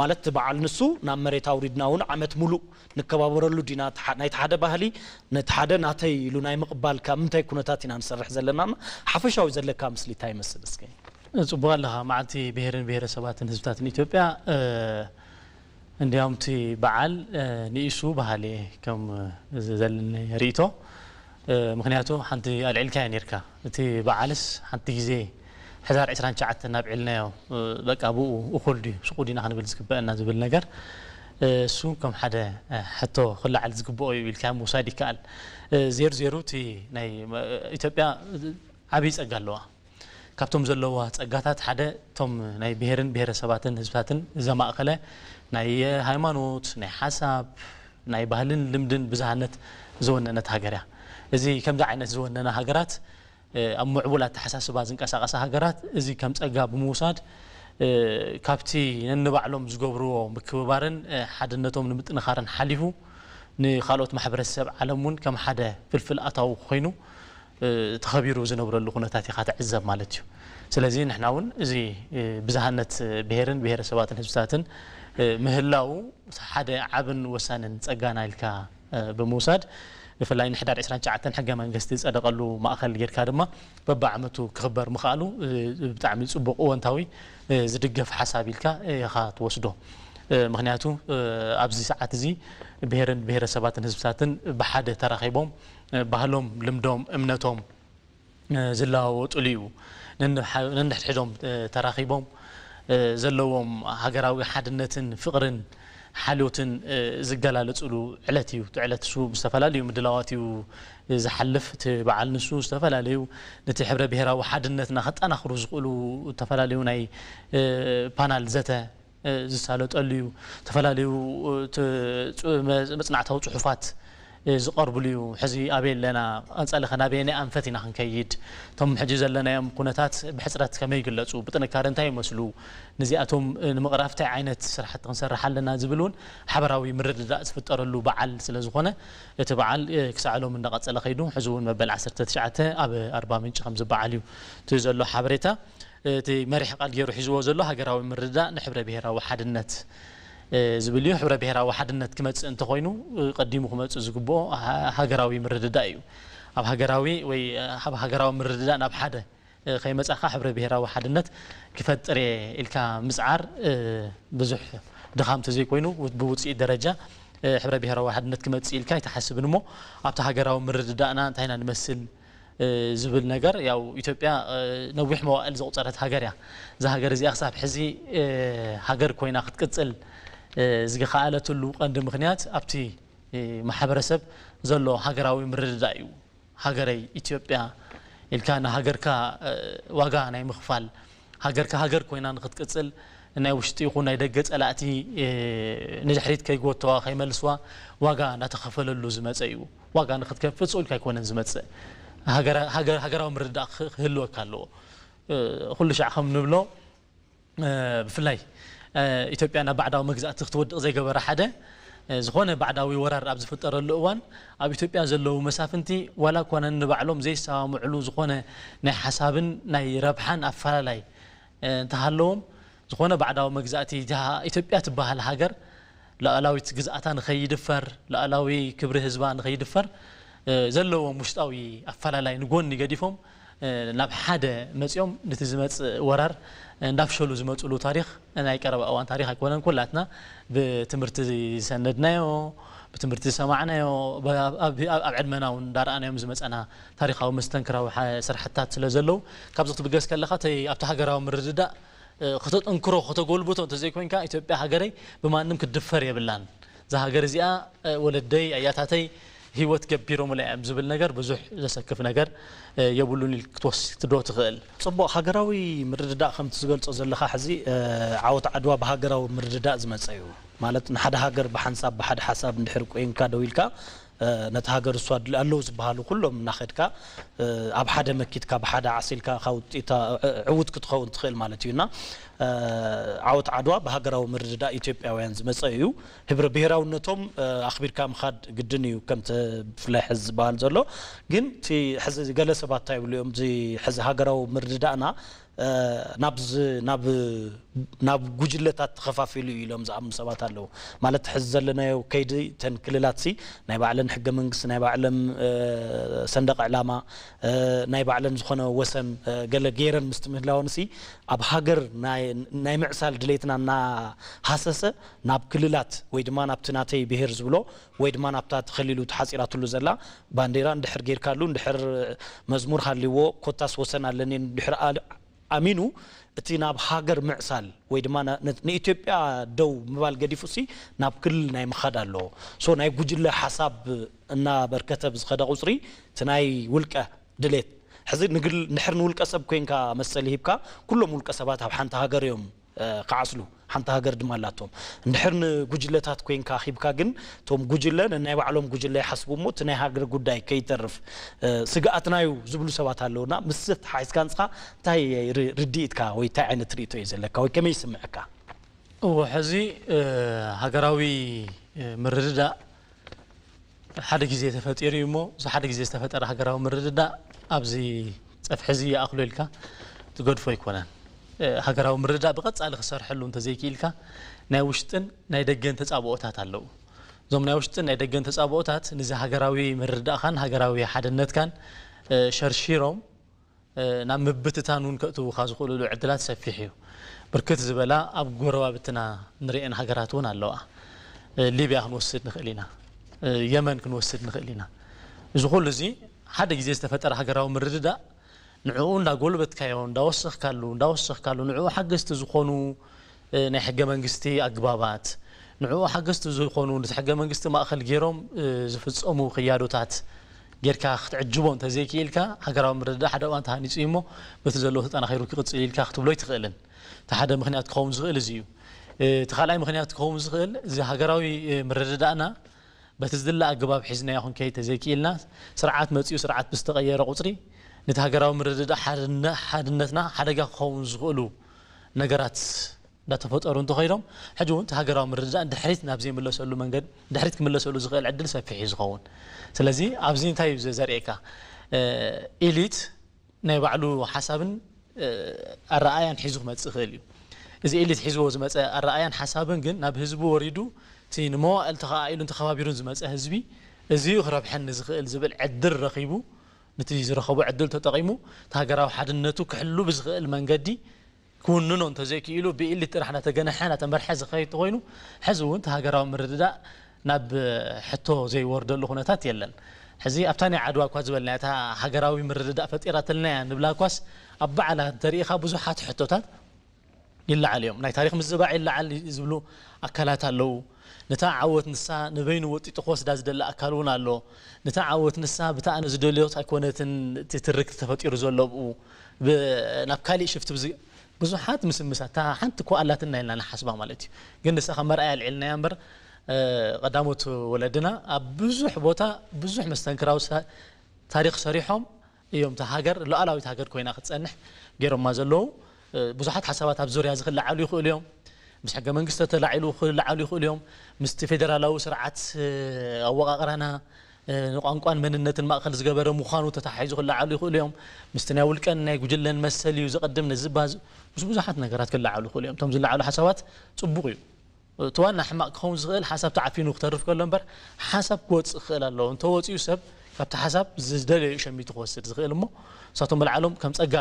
ማለት እቲ በዓል ንሱ ናብ መሬት ኣውሪድና እውን ዓመት ሙሉእ ንከባበረሉ ዲና? እቲ ሓ-፣ ናይቲ ሓደ ባህሊ ነቲ ሓደ ናተይ ኢሉ ናይ ምቕባል ካብ ምንታይ ኩነታት ኢና ንሰርሕ ዘለና? ሓፈሻዊ ዘለካ ምስሊ እንታይ ይመስል እስከ? ጽቡቕ ኣለኻ። መዓልቲ ብሄርን ብሄረሰባትን ህዝብታትን ኢትዮጵያ፣ እ፣ እንዲያውም እቲ በዓል፣ እ፣ ንኢሱ በሃሊ እየ ከም፣ እ፣ ዘለኒ ርእይቶ። እ፣ ምኽንያቱ ሓንቲ ኣልዒልካዮ ኔርካ። እቲ በዓልስ ሓንቲ ግዜ ሕዳር ዕስራን ትሽዓተን እናብዕልናዮ፣ እ፣ በቃ ብኡ እኹል ድዩ፣ ስቑ ዲና ክንብል ዝግበአና ዝብል ነገር፣ እ፣ እሱ ከም ሓደ፣ እ፣ ሕቶ ክለዓል ዝግብኦ እዩ ኢልካ ምውሳድ ይከኣል። እ፣ ዜሩ ዜሩ እቲ ናይ፣ እ፣ ኢትዮጵያ፣ እ፣ ዓብዪ ጸጋ ኣለዋ። ካብቶም ዘለዋ ጸጋታት ሓደ እቶም ናይ ብሄርን ብሄረሰባትን ህዝብታትን ዘማእኸለ ናይ ሃይማኖት፣ ናይ ሓሳብ፣ ናይ ባህልን ልምድን ብዝሃነት ዝወነነት ሃገር እያ። እዚ ከምዚ ዓይነት ዝወነነ ሃገራት፣ እ፣ ኣብ ምዕቡል ኣተሓሳስባ ዝንቀሳቐሳ ሃገራት እዚ ከም ጸጋ ብምውሳድ፣ እ፣ ካብቲ ነንባዕሎም ዝገብርዎ ምክብባርን፣ እ፣ ሓድነቶም ንምጥንኻርን ሓሊፉ ንኻልኦት ማሕበረሰብ ዓለም እውን ከም ሓደ ፍልፍል ኣታዊ ኮይኑ፣ እ፣ ተኸቢሩ ዝነብረሉ ኩነታት ኢኻ ትዕዘብ ማለት እዩ። ስለዚ ንሕና እውን እዚ፣ እ፣ ብዝሃነት ብሄርን ብሄረሰባትን ህዝብታትን፣ እ፣ ምህላው ሓደ ዓብን ወሳንን ጸጋና ኢልካ፣ እ፣ ብምውሳድ፣ ብፍላይ ንሕዳር ዕስራን ትሽዓተን ሕገ መንግስቲ ዝጸደቐሉ ማእከል ጌርካ ድማ በብዓመቱ ክኽበር ምኽኣሉ፣ እ፣ ብጣዕሚ ጽቡቕ እወንታዊ፣ እ፣ ዝድገፍ ሓሳብ ኢልካ ኢኻ ትወስዶ። እ፣ ምኽንያቱ፣ እ፣ ኣብዚ ሰዓት እዚ ብሄርን ብሄረሰባትን ህዝብታትን ብሓደ ተራኺቦም፣ እ፣ ባህሎም፣ ልምዶም፣ እምነቶም፣ እ፣ ዝለዋወጡሉ እዩ። ነንሓ-፣ ነንሕድሕዶም፣ እ፣ ተራኺቦም፣ እ፣ ዘለዎም ሃገራዊ ሓድነትን ፍቕርን ሓልዮትን፣ እ፣ ዝገላለጹሉ ዕለት እዩ። እቲ ዕለት እሱ ብዝተፈላለዩ ምድላዋት እዩ ዝሓልፍ። እቲ በዓል ንሱ ዝተፈላለዩ ነቲ ሕብረ ብሄራዊ ሓድነትና ከጠናኽሩ ዝኽእሉ ዝተፈላለዩ ናይ፣ እ፣ ፓናል ዘተ፣ እ፣ ዝሳለጠሉ እዩ። ዝተፈላለዩ፣ እ፣ ት-፣ ጽ-፣ መ-፣ መጽናዕታዊ ጽሑፋት፣ እ፣ ዝቐርብሉ እዩ። ሕዚ ኣበይ ኣለና? ቀጻሊ ኸ ናበየናይ ኣንፈት ኢና ክንከይድ? እቶም ሕጂ ዘለናዮም ኩነታት ብሕጽረት ከመይ ይግለጹ? ብጥንካረ እንታይ ይመስሉ? ነዚኣቶም፣ እ፣ ንምቕራፍ እንታይ ዓይነት ስራሕቲ ክንሰርሕ ኣለና ዝብል እውን ሓበራዊ ምርድዳእ ዝፍጠረሉ በዓል ስለ ዝኾነ፣ እቲ በዓል፣ እ፣ ክሳዕ ሎም እንዳቐጸለ ከይዱ፣ ሕዚ እውን መበል ዓሰርተ ትሽዓተ ኣብ ኣርባ ምንጪ ከም ዝበዓል እዩ እቲ ዘሎ ሓበሬታ። እቲ መሪሕ ቃል ገይሩ ሒዝዎ ዘሎ ሃገራዊ ምርድዳእ ንሕብረ ብሄራዊ ሓድነት፣ እ፣ ዝብል እዩ። ሕብረ ብሄራዊ ሓድነት ክመጽእ እንተኾይኑ፣ እ፣ ቀዲሙ ክመጽእ ዝግብኦ ሃ-፣ ሃገራዊ ምርድዳእ እዩ። ኣብ ሃገራዊ ወይ፣ እ፣ ኣብ ሃገራዊ ምርድዳእ ናብ ሓደ፣ እ፣ ከይመጻኻ ሕብረ ብሄራዊ ሓድነት ክፈጥር እየ ኢልካ ምጽዓር፣ እ፣ ብዙሕ ድኻም ተዘይኮይኑ፣ ው-፣ ብውጽኢት ደረጃ፣ እ፣ ሕብረ ብሄራዊ ሓድነት ክመጽእ ኢልካ ኣይትሓስብን እሞ፣ ኣብቲ ሃገራዊ ምርድዳእና እንታይ ኢና ንመስል፣ እ፣ ዝብል ነገር፣ ያው ኢትዮጵያ፣ እ፣ ነዊሕ መዋእል ዘቑጸረት ሃገር እያ። እዛ ሃገር እዚኣ ክሳብ ሕዚ፣ እ፣ ሃገር ኮይና ክትቅጽል፣ እ፣ ዝኸኣለትሉ ቀንዲ ምኽንያት ኣብቲ፣ እ፣ ማሕበረሰብ ዘሎ ሃገራዊ ምርድዳእ እዩ። ሃገረይ ኢትዮጵያ ኢልካ ንሃገርካ፣ እ፣ ዋጋ ናይ ምኽፋል፣ ሃገርካ ሃገር ኮይና ንኽትቅጽል ናይ ውሽጢ ይኹን ናይ ደገ ጸላእቲ፣ እ፣ ንድሕሪት ከይጎተዋ፣ ከይመልስዋ ዋጋ እናተኸፈለሉ ዝመጸ እዩ። ዋጋ ንኽትከፍል ስቕ ኢልካ ኣይኮነን ዝመጽእ። ሃገራ-፣ ሃገር-፣ ሃገራዊ ምርድዳእ ክህ-፣ ክህልወካ ኣለዎ። እ፣ ኩሉ ሻዕ ከም ንብሎ፣ እ፣ ብፍላይ፣ እ፣ ኢትዮጵያ ናብ ባዕዳዊ መግዛእቲ ክትወድቕ ዘይገበረ ሓደ፣ እ፣ ዝኾነ ባዕዳዊ ወራር ኣብ ዝፍጠረሉ እዋን፣ ኣብ ኢትዮጵያ ዘለዉ መሳፍንቲ ዋላ እኳ ነንባዕሎም ዘይሰማምዕሉ ዝኾነ ናይ ሓሳብን ናይ ረብሓን ኣፈላላይ፣ እ፣ እንተሃለዎም፣ ዝኾነ ባዕዳዊ መግዛእቲ፣ እታ ኢትዮጵያ ትበሃል ሃገር፣ ሉዓላዊት ግዝኣታ ንኸይድፈር፣ ሉዓላዊ ክብሪ ህዝባ ንኸይድፈር፣ እ፣ ዘለዎም ውሽጣዊ ኣፈላላይ ንጎኒ ገዲፎም፣ እ፣ ናብ ሓደ መጺኦም፣ ነቲ ዝመጽእ ወራር እንዳፍሸሉ ዝመጽሉ ታሪኽ ናይ ቀረባ እዋን ታሪኽ ኣይኮነን። ኩላትና ብትምህርቲ ዝሰነድናዮ፣ ብትምህርቲ ዝሰማዕናዮ፣ ብ-፣ ኣብ፣ ኣብ፣ ኣብ ዕድመና እውን እንዳረኣናዮም ዝመጸና ታሪኻዊ መስተንክራዊ ሓ-፣ ስራሕትታት ስለ ዘለዉ፣ ካብዚ ክትብገስ ከለኻ፣ እቲ ኣብቲ ሃገራዊ ምርድዳእ እ፣ ከተጠንክሮ፣ ከተጎልብቶ እንተዘይኮይንካ፣ ኢትዮጵያ ሃገረይ ብማንም ክትድፈር የብላን። እዛ ሃገር እዚኣ፣ እ፣ ወለደይ፣ ኣያታተይ፣ ህይወት ገቢሮምላ እዮም ዝብል ነገር ብዙሕ ዘሰክፍ ነገር የብሉን ኢል ክትወስድ ዶ ትኽእል? ጽቡቕ፣ ሃገራዊ ምርድዳእ ከምቲ ዝገልጾ ዘለኻ ሕዚ ዓወት ዓድዋ ብሃገራዊ ምርድዳእ ዝመጸ እዩ። ማለት ንሓደ ሃገር ብሓንሳብ ብሓደ ሓሳብ እንድሕር ቆይንካ ደው ኢልካ ነቲ ሃገር እሱ ኣለዉ ዝበሃሉ ኩሎም እናኸድካ ኣብ ሓደ መኪትካ ብሓደ ዓሲልካ ካብ ውፅኢታ ዕውት ክትኸውን ትኽእል ማለት እዩ እና ዓወት ዓድዋ ብሃገራዊ ምርድዳእ ኢትዮጵያውያን ዝመፀ እዩ። ህብረ ብሔራውነቶም ኣኽቢርካ ምኻድ ግድን እዩ። ከምቲ ብፍላይ ሕዚ ዝበሃል ዘሎ ግን እቲ ሕዚ ገለ ሰባት እንታይ ይብሉ እዮም፣ እዚ ሕዚ ሃገራዊ ምርድዳእና ናብ ናብ ጉጅለታት ተኸፋፊሉ እዩ ኢሎም ዝኣምኑ ሰባት ኣለዉ። ማለት ሕዚ ዘለናዮ ከይዲ እተን ክልላት ሲ ናይ ባዕለን ሕገ መንግስቲ፣ ናይ ባዕለን ሰንደቕ ዕላማ፣ ናይ ባዕለን ዝኾነ ወሰን ገለ ገይረን ምስቲ ምህላወን ሲ ኣብ ሃገር ናይ ምዕሳል ድሌትና እናሃሰሰ ናብ ክልላት ወይ ድማ ናብቲ ናተይ ብሄር ዝብሎ ወይ ድማ ናብታ ተኸሊሉ ተሓፂራትሉ ዘላ ባንዴራ እንድሕር ጌርካሉ፣ እንድሕር መዝሙር ሃልዎ፣ ኮታስ ወሰን ኣለኒ እንድሕር ኣሚኑ እቲ ናብ ሃገር ምዕሳል ወይ ድማ ንኢትዮጵያ ደው ምባል ገዲፉ ሲ ናብ ክልል ናይ ምኻድ ኣለዎ። ሶ ናይ ጉጅለ ሓሳብ እናበርከተ ብዝኸደ ቁፅሪ እቲ ናይ ውልቀ ድሌት ሕዚ ንግል ንድሕር ንውልቀ ሰብ ኮይንካ መሰል ሂብካ ኩሎም ውልቀ ሰባት ኣብ ሓንቲ ሃገር እዮም ክዓስሉ፣ ሓንቲ ሃገር ድማ ኣላቶም። እንድሕር ንጉጅለታት ኮይንካ ሂብካ ግን እቶም ጉጅለ ነናይ ባዕሎም ጉጅለ ይሓስቡ እሞ እቲ ናይ ሃገር ጉዳይ ከይተርፍ ስግኣትና እዩ ዝብሉ ሰባት ኣለውና። ምስ ተሓሒዝካ ንስኻ እንታይ ርድኢትካ ወይ እንታይ ዓይነት ርእቶ እዩ ዘለካ ወይ ከመይ ይስምዐካ? እዎ ሕዚ ሃገራዊ ምርድዳእ ሓደ ግዜ ተፈጢሩ እዩ እሞ እዚ ሓደ ግዜ ዝተፈጠረ ሃገራዊ ምርድዳእ ኣብዚ ፀፍሒ እዚ ይኣኽሎ ኢልካ ትገድፎ ኣይኮነን። ሃገራዊ ምርድዳእ ብቐፃሊ ክሰርሐሉ እንተዘይክኢልካ ናይ ውሽጥን ናይ ደገን ተፃብኦታት ኣለዉ። እዞም ናይ ውሽጥን ናይ ደገን ተፃብኦታት ንዚ ሃገራዊ ምርድዳእኻን ሃገራዊ ሓድነትካን ሸርሺሮም ናብ ምብትታን እውን ከእትውኻ ዝኽእሉሉ ዕድላት ሰፊሕ እዩ። ብርክት ዝበላ ኣብ ጎረባብትና ንሪኤን ሃገራት እውን ኣለዋ። ሊብያ ክንወስድ ንኽእል ኢና። የመን ክንወስድ ንኽእል ኢና። እዚ ኩሉ እዚ ሓደ ግዜ ዝተፈጠረ ሃገራዊ ምርድዳእ ንዕኡ እንዳጎልበትካዮ እንዳወሰኽካሉ እንዳወሰኽካሉ ንዕኡ ሓገዝቲ ዝኾኑ ናይ ሕገ መንግስቲ ኣግባባት ንዕኡ ሓገዝቲ ዝኾኑ ነቲ ሕገ መንግስቲ ማእኸል ገይሮም ዝፍፀሙ ክያዶታት ጌርካ ክትዕጅቦ እንተዘይክኢልካ ሃገራዊ ምርድዳእ ሓደ እዋን ተሃኒፁ እዩ እሞ በቲ ዘለዎ ተጠናኺሩ ክቕፅል ኢልካ ክትብሎ ኣይትኽእልን። እቲ ሓደ ምኽንያት ክኸውን ዝኽእል እዚ እዩ። እቲ ካልኣይ ምኽንያት ክኸውን ዝኽእል እዚ ሃገራዊ ምርድዳእና በቲ ዝድለ ኣገባብ ሒዝናዮ ክንከይድ ተዘይክኢልና ስርዓት መፂኡ ስርዓት ብዝተቐየረ ቁፅሪ ነቲ ሃገራዊ ምርድዳእ ሓድነትና ሓደጋ ክኸውን ዝኽእሉ ነገራት እንዳተፈጠሩ እንተኸይዶም ሕጂ እውን እቲ ሃገራዊ ምርድዳእ ድሕሪት ናብ ዘይምለሰሉ መንገድ ድሕሪት ክምለሰሉ ዝኽእል ዕድል ሰፊሕ እዩ ዝኸውን። ስለዚ ኣብዚ እንታይ እዩ ዘርእየካ? ኢሊት ናይ ባዕሉ ሓሳብን ኣረኣያን ሒዙ ክመፅእ ይኽእል እዩ። እዚ ኢሊት ሒዝዎ ዝመፀ ኣረኣያን ሓሳብን ግን ናብ ህዝቢ ወሪዱ እቲ ንመዋእል ተኸኣኢሉን ተኸባቢሩን ዝመፀ ህዝቢ እዚ እዩ ክረብሐኒ ዝኽእል ዝብል ዕድል ረኺቡ ንቲ ዝረኸቦ ዕድል ተጠቒሙ እቲ ሃገራዊ ሓድነቱ ክሕሉ ብዝኽእል መንገዲ ክውንኖ እንተዘይክኢሉ ብኢሊት ጥራሕ እናተገነሐ እናተመርሐ ዝኸይድ ተኾይኑ ሕዚ እውን እቲ ሃገራዊ ምርድዳእ ናብ ሕቶ ዘይወርደሉ ኩነታት የለን። ሕዚ ኣብታ ናይ ዓድዋ እኳ ዝበልና እታ ሃገራዊ ምርድዳእ ፈጢራትልና እያ ንብላ እኳስ ኣብ ባዕላ እንተሪኢኻ ብዙሓት ሕቶታት ይለዓል እዮም። ናይ ታሪክ ምዝባዕ ይለዓል ዝብሉ ኣካላት ኣለዉ። ነታ ዓወት ንሳ ንበይኑ ወጢጡ ክወስዳ ዝደሊ ኣካል እውን ኣሎ። ነታ ዓወት ንሳ ብታ ኣነ ዝደልዮት ኣይኮነትን እቲ ትርክት ተፈጢሩ ዘሎ ብኡ ናብ ካሊእ ሽፍት ብዙሓት ምስምሳት እታ ሓንቲ እኮ ኣላትና ኢልና ንሓስባ ማለት እዩ። ግን ንሳ ከም መርኣያ ኣልዒልናያ እምበር ቀዳሞት ወለድና ኣብ ብዙሕ ቦታ ብዙሕ መስተንክራዊ ታሪኽ ሰሪሖም እዮም እታ ሃገር ሉዓላዊት ሃገር ኮይና ክትፀንሕ ገይሮማ ዘለዉ። ብዙሓት ሓሳባት ኣብ ዙርያ እዚ ክለዓሉ ይኽእሉ እዮም። ምስ ሕገ መንግስቲ ተተላዒሉ ክለዓሉ ይኽእሉ እዮም። ምስቲ ፌደራላዊ ስርዓት ኣወቓቕራና ንቋንቋን መንነትን ማእኸል ዝገበረ ምዃኑ ተተሓሒዙ ክለዓሉ ይኽእሉ እዮም። ምስቲ ናይ ውልቀን ናይ ጉጅለን መሰል እዩ ዝቐድም ንዝባዝ ምስ ብዙሓት ነገራት ክለዓሉ ይኽእሉ እዮም። እቶም ዝለዓሉ ሓሳባት ፅቡቕ እዩ። እቲ ዋና ሕማቕ ክኸውን ዝኽእል ሓሳብ ተዓፊኑ ክተርፍ ከሎ እምበር ሓሳብ ክወፅእ ክኽእል ኣለዎ። እንተወፂኡ ሰብ ካብቲ ሓሳብ ዝደለዩ ሸሚቱ ክወስድ ዝኽእል እሞ ንሳቶም ብልዓሎም ከም ፀጋ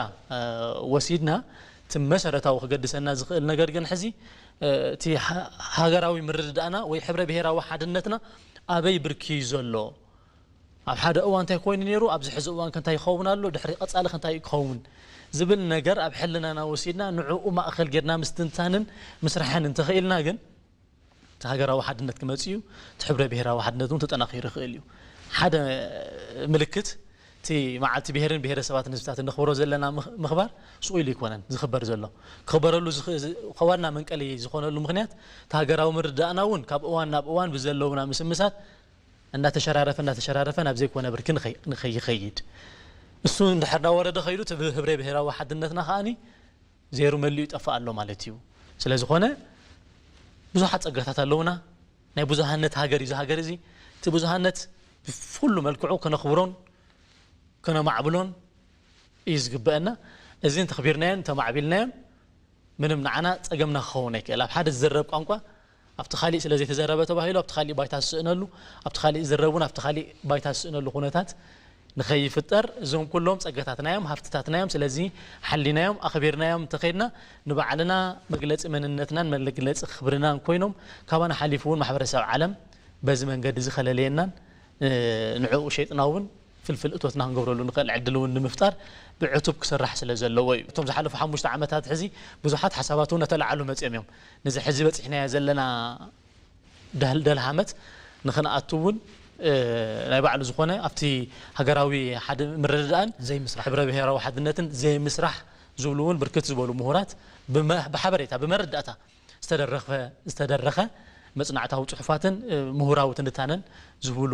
ወሲድና እቲ መሰረታዊ ክገድሰና ዝኽእል ነገር ግን ሕዚ እቲ ሃገራዊ ምርድዳእና ወይ ሕብረ ብሄራዊ ሓድነትና ኣበይ ብርኪ እዩ ዘሎ? ኣብ ሓደ እዋን እንታይ ኮይኑ ነይሩ፣ ኣብዚ ሕዚ እዋን ከ እንታይ ይኸውን ኣሎ፣ ድሕሪ ቀጻሊ ከ እንታይ ክኸውን ዝብል ነገር ኣብ ሕልናና ወሲድና ንዕኡ ማእኸል ጌርና ምስትንታንን ምስራሕን እንተኽኢልና ግን እቲ ሃገራዊ ሓድነት ክመጽእ እዩ፣ እቲ ሕብረ ብሄራዊ ሓድነት እውን ተጠናኺሩ ይኽእል እዩ። ሓደ ምልክት እቲ መዓልቲ ብሄርን ብሄረሰባትን ህዝብታትን ነኽብሮ ዘለና ምኽ- ምኽባር ስቕ ኢሉ ኣይኮነን ዝኽበር ዘሎ። ክኽበረሉ ዝኽ- ዝ- ዋና መንቀሊ ዝኾነሉ ምኽንያት እቲ ሃገራዊ ምርዳእና እውን ካብ እዋን ናብ እዋን ብዘለውና ምስምሳት እናተሸራረፈ እናተሸራረፈ ናብ ዘይኮነ ብርኪ ንኸይ- ንኸይኸይድ፣ እሱ እንድሕር እናወረደ ከይዱ እቲ ህብረ ብሄራዊ ሓድነትና ከዓኒ ዜሩ መሊኡ ይጠፍእ ኣሎ ማለት እዩ። ስለ ዝኾነ ብዙሓት ጸጋታት ኣለውና። ናይ ብዙሃነት ሃገር እዩ እዚ ሃገር እዚ። እቲ ብዙሃነት ብኩሉ መልክዑ ከነኽብሮን ከነማዕብሎን እዩ ዝግበአና። እዚ እንተኽቢርናዮን እንተማዕቢልናዮን ምንም ንዓና ጸገምና ክኸውን ኣይክእል። ኣብ ሓደ ዝዝረብ ቋንቋ ኣብቲ ካሊእ ስለ ዘይተዘረበ ተባሂሉ ኣብቲ ካሊእ ባይታ ዝስእነሉ፣ ኣብቲ ካሊእ ዝዝረብ እውን ኣብቲ ካሊእ ባይታ ዝስእነሉ ኩነታት ንኸይፍጠር እዞም ኩሎም ጸጋታትና እዮም፣ ሃፍትታትና እዮም። ስለዚ ሓሊናዮም ኣኽቢርናዮም እንተኸድና ንባዕልና መግለጺ መንነትናን መግለጺ ክብርናን ኮይኖም ካባና ሓሊፉ እውን ማሕበረሰብ ዓለም በዚ መንገዲ እዚ ከለለየናን ንዕኡ ሸይጥና እውን ፍልፍል እቶትና ክንገብረሉ ንኽእል ዕድል እውን ንምፍጣር ብዕቱብ ክስራሕ ስለ ዘለዎ እዩ። እቶም ዝሓለፉ ሓሙሽተ ዓመታት ሕዚ ብዙሓት ሓሳባት እውን እናተላዓሉ መፅኦም እዮም። ነዚ ሕዚ በፂሕናዮ ዘለና ደህል ደልሃመት ንኽንኣቱ እውን ናይ ባዕሉ ዝኾነ ኣብቲ ሃገራዊ ሓደ ምርድዳእን ዘይምስራሕ። ሕብረ ብሔራዊ ሓድነትን ዘይምስራሕ ዝብሉ እውን ብርክት ዝበሉ ምሁራት ብመ- ብሓበሬታ ብመረዳእታ ዝተደረኸ ዝተደረኸ መጽናዕታዊ ጽሑፋትን ምሁራዊ ትንታነን ዝህብሉ